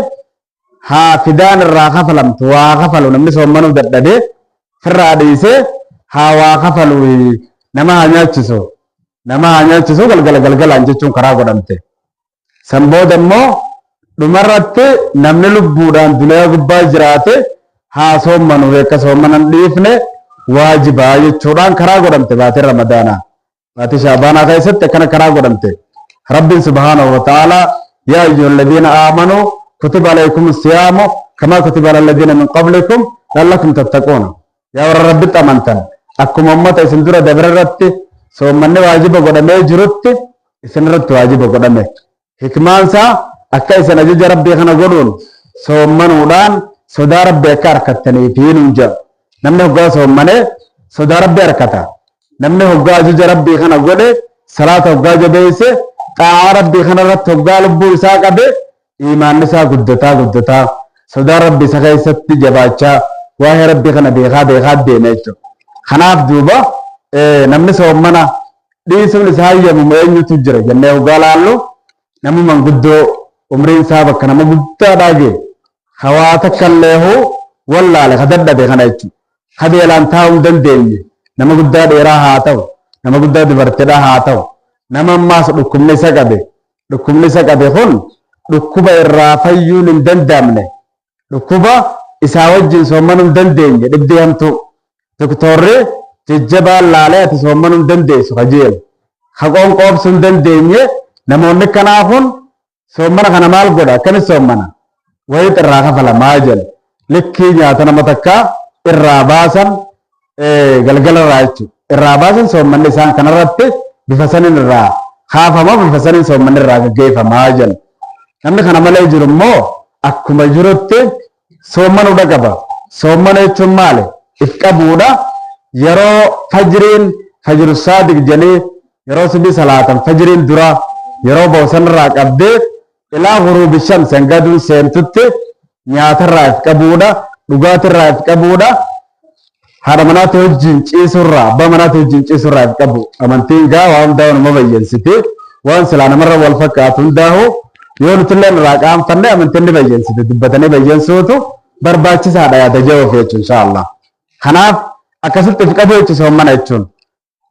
haa fidaan irraa kafalamtu, waa kafalu. Namni soommanuu dadhabee firraa dhiisee haa waa kafalu, nama haa nyaachisu, nama haa nyaachisu galgala galgalaan jechuun karaa godhamte. San booda immoo dhumarratti namni lubbuudhaan duniyaa gubbaa jiraate haa soommanu, akka soommanan dhiifne waajibaa jechuudhaan karaa godhamte baatiin Ramadaanaa. Baatii Shaabaanaa keessatti akkana karaa godhamte. Rabbiin subhaanahu wa ta'ala, "Yaa ayyuhal ladhiina aamanuu kutiba alaykum siyaamu kamaa kutiba alal ladhiina min qablikum la'allakum tattaquuna." Yaa warra Rabbitti amantan, akkuma ummata isin dura dabre irratti soommanni waajiba godhamee jirutti isin irratti waajiba godhame. Hikmaansaa akka isin ajaja Rabbii kana godhuun soommanuudhaan sodaa Rabbii akka harkattaniifi nun jedha. Namni hoggaa soommanee sodaa Rabbii harkata. Namni hoggaa ajaja Rabbii kana godhe, salaata hoggaa jabeesse, xaa'aa Rabbii kana irratti hoggaa lubbuu isaa qabe, iimaanni isaa guddataa guddataa, sodaan Rabbii isa keessatti jabaachaa, waa'ee Rabbii kana beekaa beekaa deema jechuudha. Kanaaf duuba namni soommana dhiisuun isaa hayyamumu eenyutu jira jennee hoggaa laallu, nama manguddoo umriin isaa bakka nama guddaadhaa ga'e, hawaa takka illee wallaale, ka dadhabe kana jechuudha. Ka beelaan taa'uu hin dandeenye, nama guddaa dheeraa haa ta'u, nama guddaa dubartiidhaa haa ta'u, nama ammaas dhukkubni isa qabe, dhukkubni isa qabe kun dhukkuba irraa fayyuun hin danda'amne, dhukkuba isaa wajjin soommanuu hin dandeenye, dhibdee hamtuu doktorri jajjabaan laalee ati soommanuu hin dandeessu kajeelu, ka qoonqoobsuu hin dandeenye, namoonni kanaa kun soommana kana maal godha? Akkamis soommana? Wayit irraa kafalamaa jedhu, likkii nyaata nama takkaa irraa baasan galgala irraa jechuudha. Irraa baasan, soommanni isaan kanarratti bifa saniin irraa kaafama, bifa saniin soommanni irraa gaggeeffamaa jedhu. Namni kana malee jiru immoo akkuma jirutti soommanuudha qaba. Soommana jechuun maali? If qabuudha. Yeroo fajriin, fajru saadiq jedhanii yeroo subii salaatan fajriin dura yeroo boosanirraa qabdee ilaa ghuruubi shamsi, hanga aduun seentutti nyaatarraa if qabuudha, dhugaatirraa if qabuudha, haadha manaatti wajjin ciisurraa, abbaa manaatti wajjin ciisurraa if qabu. Amantiin gaa waa hundaa nama bayyansiti. Waan silaa namarra wal fakkaatu hundaahu yoo nutillee irraa qaanfanne amantiin ni bayyansiti. Dubbatanii bayyansuutu barbaachisaadha yaada jawoof jechuun, insha Allah. Kanaaf akkasitti if qabu jechuun, soommana jechuun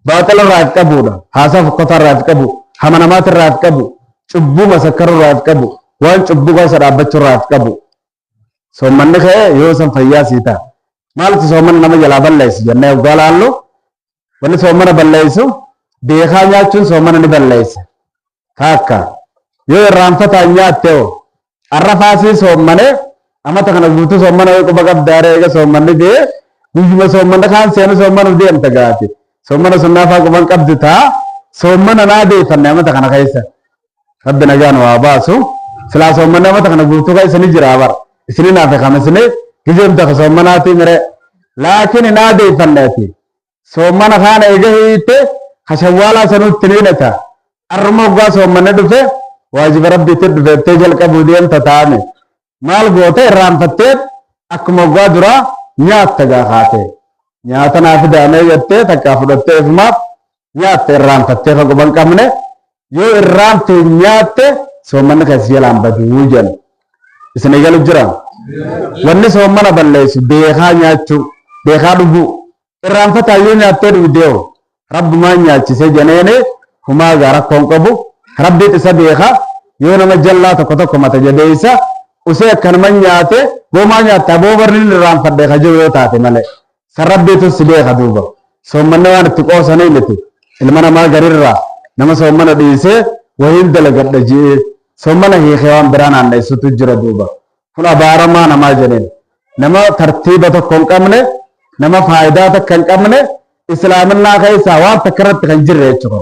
baaxila irraa if qabuudha. Haasaa fokkotaa irraa if qabu, hama namaati irraa if qabu, cubbuu masakkaruu irraa if qabu, waan cubbuu keessa dhaabbachuu irraa if qabu. Soommanni ka'ee yoo san fayyaa sii ta'a. Maaltu soomana nama jalaa balleessu jennee hoggaa laallu, wanni soomana balleessu beekaa nyaachuun soomana ni balleessa. Taakka yoo irraanfataan nyaatte hoo? Arrafaasii soommanee amata kana guutuu soommana yoo quba qabdaaree, eega soommanni ga'ee guyyuma soommanni kaan seenu soommanuuf deemta gaati. Soommana sunnaafaa quban qabdu ta'a. Soommana naa deeffanne amata kana keessa. Rabbi nagaa nu haa baasu. Silaa soommanni amata kana guutuu keessa ni jira bara. Isinin hafe kamisne gizeemta ka soommanaatii mire. Laakiin hin aadeeffanne ati. Soommana kaana eega hiite ka shawwaalaa sanuutti ni hidhata. Arruma hoggaa soommanni dhufe waajiba rabbiitti dhufeettee jalqabuu deemta taa'ame. Maal goota irraanfattee akkuma hoggaa duraa nyaatta gaa kaatee. Nyaata naa fidaamee jettee takkaa fudhattee ifumaaf nyaatte irraanfattee ka quban qabne yoo irraanfee nyaatte soommanni keessa jalaan baduu jedhan. Isin eegalu jira. Wanni soommana balleessu beekaa nyaachuu, beekaa dhuguu. Irraanfataa yoo nyaattee dhugdeeho rabbumaan nyaachisee jeneene humaa gaa rakkoon qabu. Rabbiit isa beeka yoo nama jallaa tokko tokko mata jabeessa usee akkanuma nyaate boomaa nyaattaa boo barni irraanfadhe ka jiru yoo taate malee. San rabbiitu si beeka duuba. Soommanni waan itti qoosanii miti. Ilma namaa garirraa nama soommana dhiisee wahiin dalagadha ji'ee soommana hiikee waan biraa naanneessutu jira duuba. Kun abaaramaa namaa jedheen. Nama tartiiba tokko hin qabne, nama faayidaa takka hin qabne, islaaminaa keessaa waan takka irratti kan jirre jechuudha.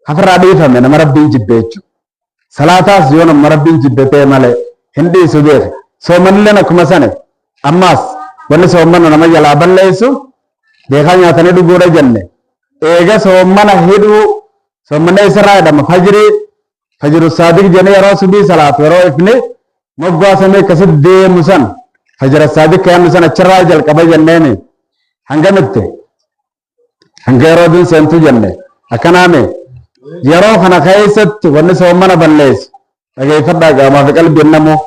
Hafirraa dhiifame nama rabbiin jibbe jechuudha. Salaataas yoo nama rabbiin jibbe ta'e malee hin dhiisu beeka. Soomanilleen akkuma sane. Ammaas wanni soomana nama jalaa balleessu beekaa nyaatanii dhuguudha jenne. Eega soomana hidhuu soomana isarraa jedhama fajrii fajiru saadiq jennee yeroo subii salaatu yeroo ifni moggaa samii akkasitti deemu san fajira saadiq kayannu san achirraa jalqaba jenneeni hangamitti hanga yeroo aduun seentu jenne akkanaame yeroo kana keessatti wanni soomana balleessu dhageeffadhaa qaamaa fi qalbiin namoo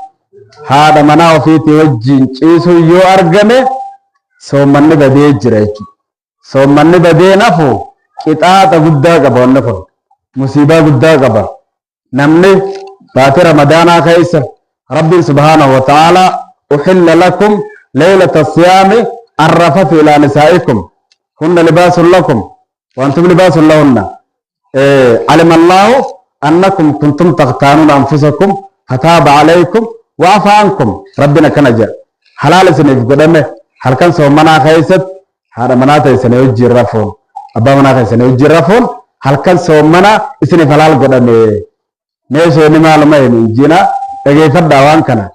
haadha manaa ofiitii wajjin ciisuu yoo argame soommanni badee jira jechuudha. Soommanni badee nafu qixaaxa guddaa qaba wanni kun musiibaa guddaa qaba. Namni baatii ramadaanaa keessa Rabbiin subhaanahu wa ta'aalaa uhilla lakum leylata siyaami arrafatu ilaa nisaa'ikum hunna libaasun lakum wa antum libaasun lahunna alima Allaahu annakum kuntum takhtaanuuna anfusakum fataaba alaykum wa afa ankum Rabbiin akkana jedha halaal isiniif godhame halkan soommanaa keessatti haadha manaa teessanii wajjin rafuun abbaa manaa keessanii wajjin rafuun halkan soommanaa isiniif halaal godhame mee isheen maaluma hin injina dhageeffadhaa waan kana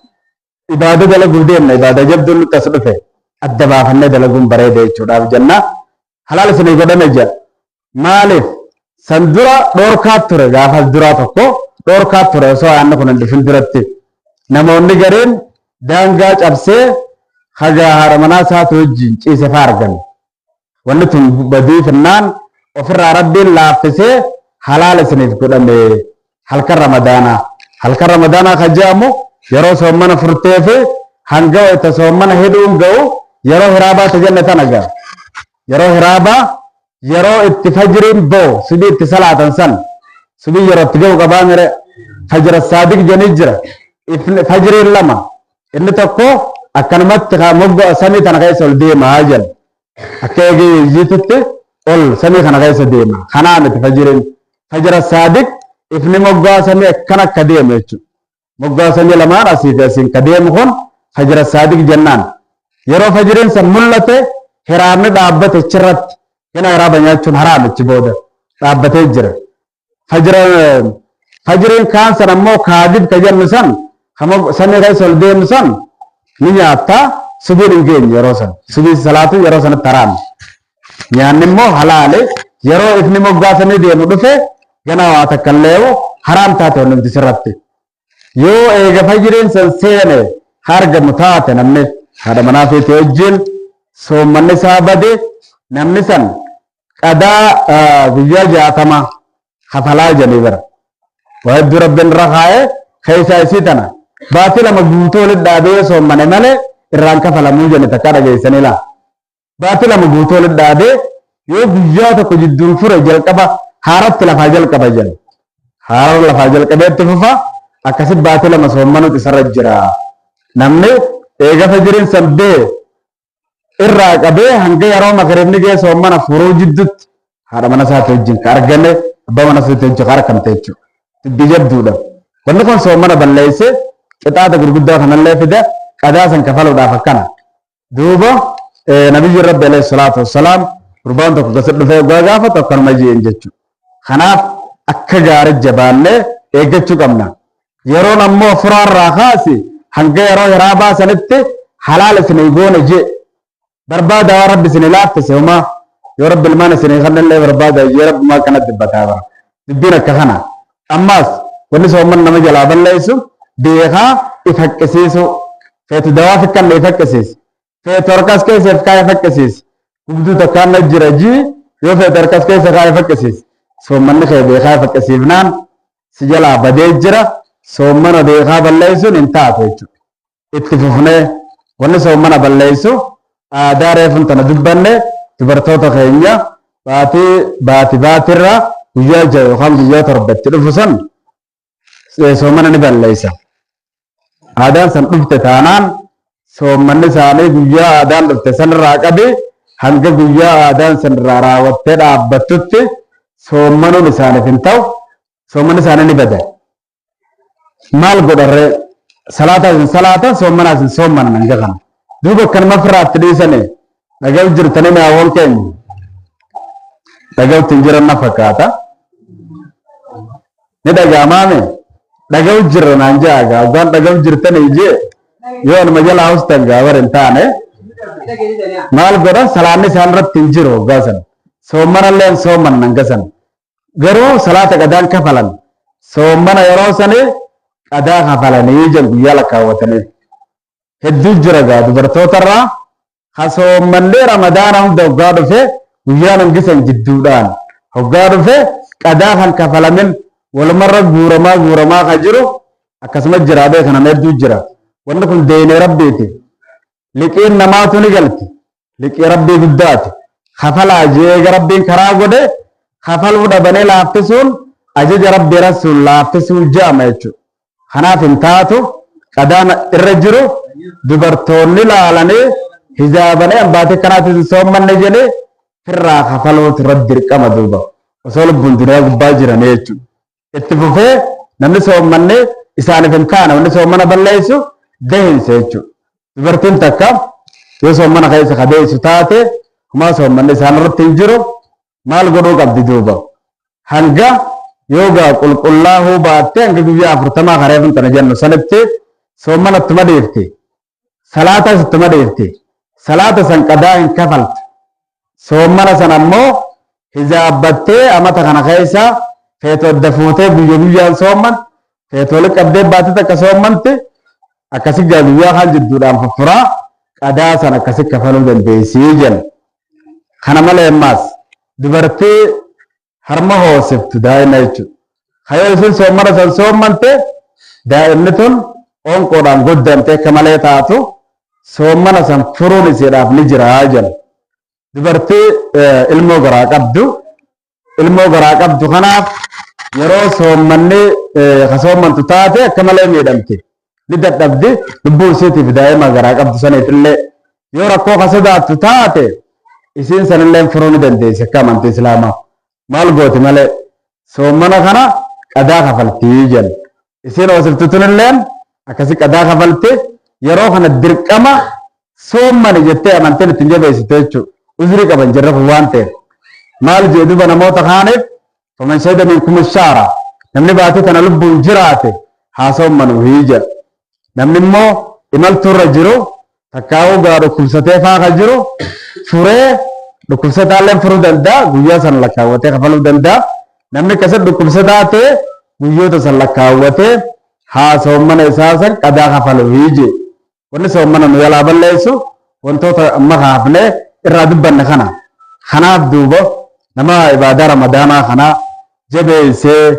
ibaada dalaguuf deemna ibaada jabduun nutti as dhufe adda baafannee dalaguun bareeda jechuudhaaf jenna halaal isinii godhame jedha maaliif san dura dhoorkaa ture gaafas duraa tokko dhoorkaa ture osoo aanni kun hin dhufin duratti namoonni gariin daangaa cabsee haga haadha manaa isaati wajjin ciise faa argan Wanni tun badii finnaan ofirraa rabbiin laaffisee halaala isiniif godhame halkan ramadaanaa. Halkan ramadaanaa kan jedhamu yeroo soommana furtee fi hanga wayita soommana hidhuun ga'u yeroo hiraabaa ta jenne tana ga'a. Yeroo hiraabaa yeroo itti fajriin ba'u subii itti salaatan san subii yeroo itti ga'u qabaa mire fajra saadiq jedhanii jira. Fajriin lama inni tokko akkanumatti mogga samii tana keessa ol deemaa jedha. Akka eegee yeeyyiititti ol samii kana keessa deema. Kanaa miti fajiriin. Fajira saadiq ifni moggaa samii akkana akka deemu jechuudha. Moggaa samii lamaan asii fi asiin ka deemu kun fajira saadiq jennaan. Yeroo fajiriin san mul'ate hiraamni dhaabbate achirratti. Gana hiraaba nyaachuun haraam achi booda dhaabbatee jira. Fajira fajiriin kaan san ammoo kaadib ka jennu san kama samii keessa ol deemu san ni nyaatta subiin hin geenye yeroo san subii salaatu yeroo sanatti haraami nyaanni immoo halaale yeroo ifni moggaa samii deemu dhufe gana waa takka illee haraam taate wanni sirratti Yoo eega fajriin san seene ka argamu taate namni haadha manaa feete wajjin soommanni isaa bade namni san qadaa guyyaa 60 kafalaa jedhanii bara. Waa hedduu rabbiin irra kaa'ee keessaa isii tana baatii 2 guutuu walitti dhaabee yoo soommane malee irraan kafalamuu jenne takkaa dhageessanii laa. Baatii 2 guutuu walitti dhaabee yoo guyyaa tokko jidduun fure jalqaba haaratti lafaa jalqaba jedha. Haarara lafaa jalqabee itti fufa akkasi baatii 2 soommanuutu isarra jira. Namni eega fajiriin san bahe irraa qabee hanga yeroo magriibni ga'e soommana furuu jidduutti haadha mana isaatti wajjin ka argame abbaa mana isaatti wajjin ka argamte jechuudha. Dubbii jabduudha. Wanni kun soommana balleessee qixaaxa gurguddaa kanallee fida qadaa san kafaluudhaaf akkana. Duuba nabiyyiin rabbi alayhi salaatu wassalaam gurbaan tokko gasa dhufee dhugaa gaafatu akkanuma jeen jechuudha. Kanaaf akka gaarii jabaannee eeggachuu qabna. Yeroon ammoo furaarraa kaasi hanga yeroo hiraabaa sanitti halaal isinii goone jee barbaada waan rabbi isinii laaffise homaa yoo rabbi ilmaan isinii kannellee barbaada jee rabbumaa akkanatti dubbataa bara. Dubbiin akka kana. Ammaas wanni soomman nama jalaa balleessu beekaa if haqqisiisuu. Feetu dawaa fikkanne if haqqisiisi. Feetu harkas keessa if kaayee faqqisiisi. Gubduu takkaan na jira jii yoo feetu harkas keessa kaayee faqqisiisi. Soommanni kee beekaa faqqisiifnaan si jalaa badee jira. Soommana beekaa balleessuun hin taatu jechuudha. Itti fufnee wanni soommana balleessu aadaa reefun tana dubbanne dubartoota keenya baatii baati baatirra guyyaa ja'a yookaan guyyaa torba itti dhufu san soomana ni balleessa. Aadaan san dhufte taanaan soommanni isaanii guyyaa aadaan dhufte sanirraa qabi hanga guyyaa aadaan sanirraa raawwattee dhaabbattutti soommanuun isaaniif hin ta'u soommanni isaanii ni bada. Maal godharree salaataas hin salaatan soommanaas hin soommanan hanga kana. Duuba akkanuma ofirraatti dhiisanii dhaga'u jirtanii mi'aawwan keenya dhaga'utti hin jiran na fakkaata. Ni dhaga'amaame dhaga'u jirra naan ja'a gaa hoggaan dhaga'u jirtanii jee yoo anuma jalaa hostan gaa bar hin taane maal godhan salaanni isaan irratti hin jiru hoggaa san soommanallee hin soommannan hanga san garuu salaata qadaan kafalan soommana yeroo sanii qadaa kafalanii jedhu guyyaa lakkaawwatanii hedduu jira gaa dubartootarraa Ka soommannee ramadaana hunda hoggaa dhufe guyyaan hangi san jidduudhaan hoggaa dhufe qadaa kan kafalamin walumarra guuramaa guuramaa ka jiru akkasuma jira beeka nama hedduu jira. Wanni kun deeynee rabbiiti. Liqiin namaatu ni galti. Liqii rabbii guddaati. Kafalaa jee eega rabbiin karaa godhe kafaluu dhabanii laaffisuun ajaja rabbii rasuul laaffisuu je'ama jechuudha. Kanaaf hin taatu qadaan irra jiru dubartoonni laalanii hijaabanii ambaatee kanaatis hin soommanne jedhee firraa kafaluutu irratti dirqama duuba osoo lubbuun duniyaa gubbaa jiranii jechuudha. Itti fufee namni soommanne isaaniif hin taane wanni soommana balleessu dahinsa jechuudha. Dubartiin takka yoo soommana keessa ka deessu taate humaa soommanne isaan irratti hin jiru maal godhuu qabdi duuba? Hanga yoo gaa qulqullaahuu baatte hanga guyyaa afurtamaa ka reefun tana jennu sanitti soommana ittuma dhiifti. Salaatas ittuma dhiifti. Salaata san qadaa hin kafaltu. Soommana san ammoo hijaabbattee amata kana keessa feetu adda fuutee guyya guyyaan soomman feetu walitti qabdee baatii takka soommanti akkasi gaa guyyaa kaan jidduudhaan fuffuraa qadaa san akkasi kafaluu dandeessii jenna. Kana malee ammaas dubartii harma hoosiftu daa'ima jechuudha. Kayoo isin soommana san soommante daa'imni tun qoonqoodhaan goddamte akka malee taatu soommana san furuun isiidhaaf ni jira jedha. Dubartii ilmoo garaa qabdu ilmoo garaa qabdu kanaaf yeroo soommanni ka soommantu taate akka malee miidhamti. Ni dadhabdi lubbuu isiitiif daa'ima garaa qabdu saniifillee yoo rakkoo ka sodaattu taate isiin sanillee furuu ni dandeessi akka amantii islaamaa. Maal gooti malee soommana kana qadaa kafaltii jenna. Isiin hoosiftu tunilleen akkasi qadaa kafalti yeroo kana dirqama soommani jettee amantiin ittiin jabeessitu jechuudha. Uzrii qaban jirra kun waan ta'eef. Maal jee duba namoota kaaniif faman shahida minkum shaara namni baatii tana lubbuun jiraate haa soommanu hii jedha. Namni immoo imaltuurra jiru takkaa'uu gaa dhukkubsatee faa ka jiru furee dhukkubsataallee furuu danda'a guyyaa sana lakkaawwatee kafaluu danda'a. Namni akkasitti dhukkubsataa ta'e guyyoota san lakkaawwatee haa soommana isaa san qadaa kafalu hii jee. Wanni soommana nu jalaa balleessu wantoota amma kaafnee irraa dubbanne kana. Kanaaf duuba nama ibaadaa ramadaanaa kana jabeessee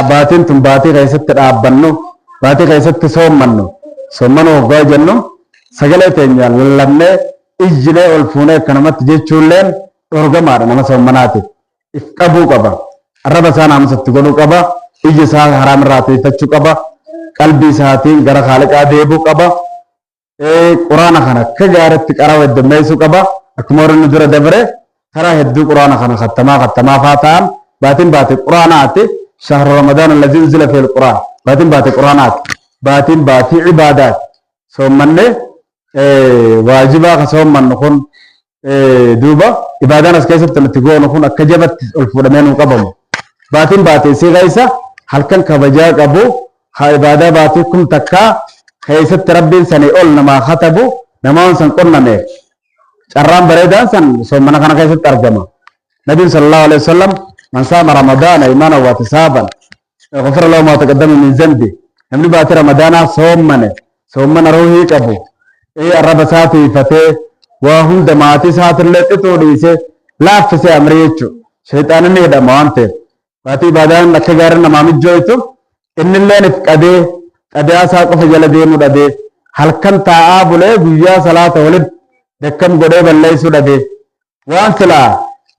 baatiin tun baatii keessatti dhaabbannu baatii keessatti soommannu soommanuu hoggaa jennu sagalee teenya lallabnee ijjinee ol fuunee akkanumatti jechuulleen dhorgamaadha nama soommanaatiif. If qabuu qaba. Arraba isaa naamusatti godhuu qaba. Ija isaa haraam irraa tiifachuu qaba. Qalbii isaatiin gara Khaaliqaa deebi'uu qaba. Quraana kana akka gaariitti qara'uu heddummeessuu qaba. Akkuma warri nu dura dabre karaa hedduu quraana kana kattamaa kattamaa faa ta'an baatiin baate quraanaati. Shahru Ramadaan allazii unzila fil quraan. Baatiin baate quraanaati. Baatiin baatii ibaadaati. Soommannee waajibaa ka soommannu kun duuba ibaadaan as keessatti nuti goonu kun akka jabatti ol fuudhamee nuu qabamu. Baatiin baatee isii keessa halkan kabajaa qabu haa ibaadaa baatii kum takkaa keessatti Rabbiin sanii ol namaa katabu namaan san qonnameef carraan bareedaan san soomana kana keessatti argama. Nabiin sallallahu alaihi wasallam man saama ramadaana imaana wa ihtisaaban ghufira lahu maa taqaddama min zambi. Namni baatii ramadaanaa soommane soommana ruuhii qabu arraba isaa tiifatee waa hunda maatii isaatillee xixuu dhiisee laaffisee amrii jechuudha. Shayxaanni ni hidhama waan ta'eef. Baatii ibaadaan akka gaarii namaa mijjooytu innilleen if qabee xabi'aa isaa qofa jala deemuu dhabee halkan taa'aa bulee guyyaa salaata walitti dakkam godhee balleessuu dhabee waan silaa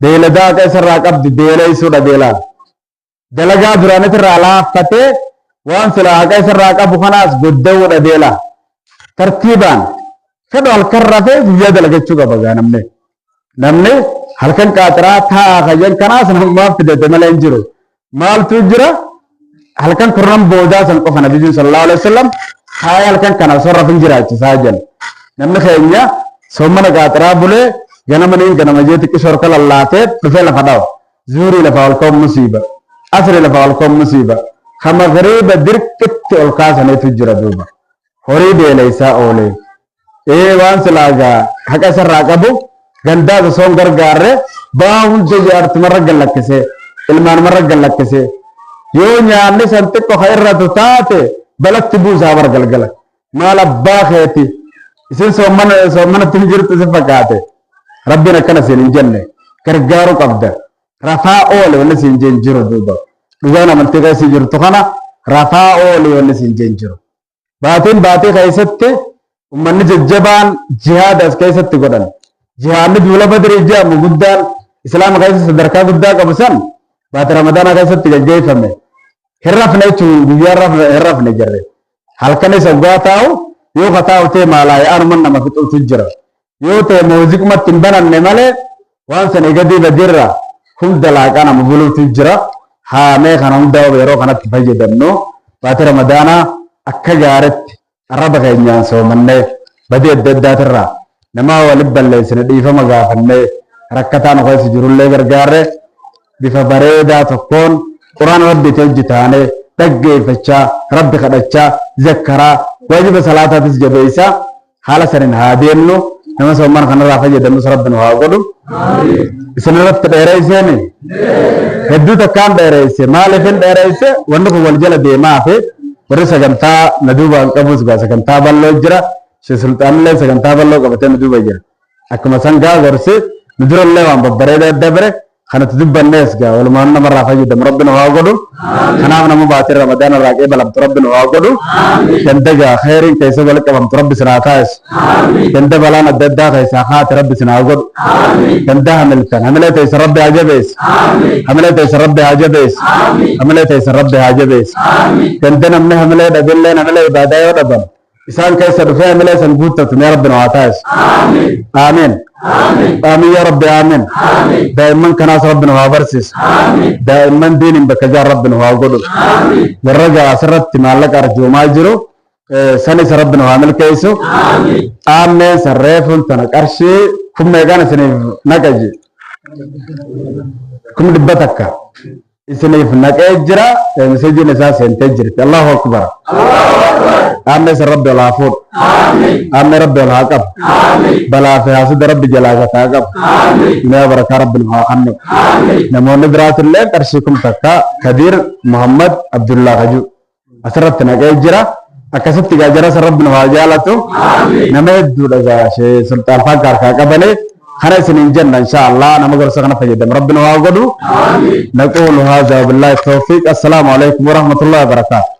beeyladaa haqa isarraa qabdu beeleessuu dhabee laala. Dalagaa duraanitirraa laaffatee waan silaa haqa isarraa qabu kanaas godda'uu dhabee laala. Tartiibaan fedhu halkan rafee guyyaa dalagachuu qaba gaa namni. Namni halkan qaaxiraa taa'aa kayyan kanaas namumaaf fidate malee hin jiru. Maaltu jira? Halkan kurnan boodaa san qofa nabiyyiin sallallahu alaihi wasallam taa'ee halkan kana osoo rafin jiraachisaa jedhan. Namni keenya soomana qaaxiraa bulee ganama niin ganama jee xiqqisoo harka lallaatee dhufee lafa dhawa. Zuurii lafaa ol ka'uun musiiba. Asrii lafaa ol ka'uun musiiba. Ka magriiba dirqitti ol kaasaniitu jira duuba. Horii beeleysaa oolee. Ee waan silaa gaa haqa isarraa qabu gandaas osoo hin gargaarre ba'aa hunda jaartumarra gallakkisee ilmaanumarra gallakkisee yoo nyaanni san xiqqo ka irratu taate balatti buusaa bar galgala maal abbaa keeti isin soommana soommanatti hin jirtu si fakkaate rabbiin akkana siin hin jenne gargaaru qabda rafaa oole wanni siin jeen jiru duuba dhugaan amantii keessa jirtu kana rafaa oole wanni siin jeen jiru. Baatiin baatii keessatti ummanni jajjabaan jihaada as keessatti godhan. Jihaadni duula Badrii jedhamu guddaan Islaama keessa sadarkaa guddaa qabu san baatii Ramadaanaa keessatti gaggeeffame. Hin rafne jechuun guyyaa hin rafne jirre. Halkan isa dhugaa taa'u yoo ka taa'u ta'e maalaa aanuman nama fixuutu jira. Yoo ta'e muuziqumatti hin bananne malee waan sana gadii badirra hunda laaqaa nama buluutu jira. Haamee kana hunda yeroo kanatti fayyadamnu baatii Ramadaanaa akka gaaritti arraba keenyaan soomannee badii adda addaatirraa nama waliin balleessine dhiifama gaafannee rakkataa nu keessa jirullee gargaarre bifa bareedaa tokkoon quraana rabbiitti hojjetaanee dhaggeeffachaa rabbi kadhachaa zakkaraa waajiba salaataatis jabeessaa haala saniin haa deemnu nama soomman kanarraa fayyadamnus rabbi nu haa godhu isin irratti dheereesseeni hedduu takkaan dheereesse maaliif hin dheereesse wanni kun wal jala deemaa fi warri sagantaa na duubaan qabus gaa sagantaa bal'oo jira shee sulxaanillee sagantaa bal'oo qabatee na duuba jira akkuma san gaa gorsi nu durallee waan babbareedaa dabre kanatti dubbannees gaa walumaan namarraa fayyadamu rabbi nu haa godhu kanaaf nama baatee ramadaana irraa qeebalamtu rabbi nu haa godhu ganda gaa khayriin keessa wal qabamtu rabbi sin haa taasisu ganda balaan adda addaa keessaa kaate rabbi sin haa godhu ganda hamiltan hamilee teessan rabbi haa jabeessu hamilee teessan rabbi haa jabeessu hamilee teessan rabbi haa jabeessu ganda namni hamilee dhabilleen hamilee ibaadaa yoo dhaban isaan keessa dhufee hamilee san guuttatu mee rabbi nu haa taasisu. Aamiin. Aamiin yaa rabbi aamiin. Daa'imman kanaas rabbi nu haa barsiisu. Daa'imman diiniin bakka jaan rabbi nu haa godhu. Warra gaa asirratti maallaqa arjoomaa jiru sanis rabbi nu haa milkeessu. Aammeen sarreefuun tana qarshii kun meeqaan isiniif naqaji? 100,000. Isiniif naqee jira, miseejiin isaa seentee jirti. Allahu akbar. Aammee san rabbi ol haa fuudhu. Aammee rabbi ol haa qabu. Balaa fi haasida rabbi jalaa gataa qabu. Mi'a barakaa rabbi nu haa kennu. Namoonni biraatillee qarshii 1000 Kadiir Muhammad Abdullaa Kajuu asirratti naqee jira. Akkasitti gaa jara san rabbi nu haa jaalatu. Nama hedduudha gaa shee sulxaan faan harkaa qabanii. Kana isiniin jenna insha Allah nama gorsa kana fayyadamu rabbi nu haa godhu. Naquulu haadha billahi tawfiiq. Assalaamu alaikum warahmatullahi wabarakaatu.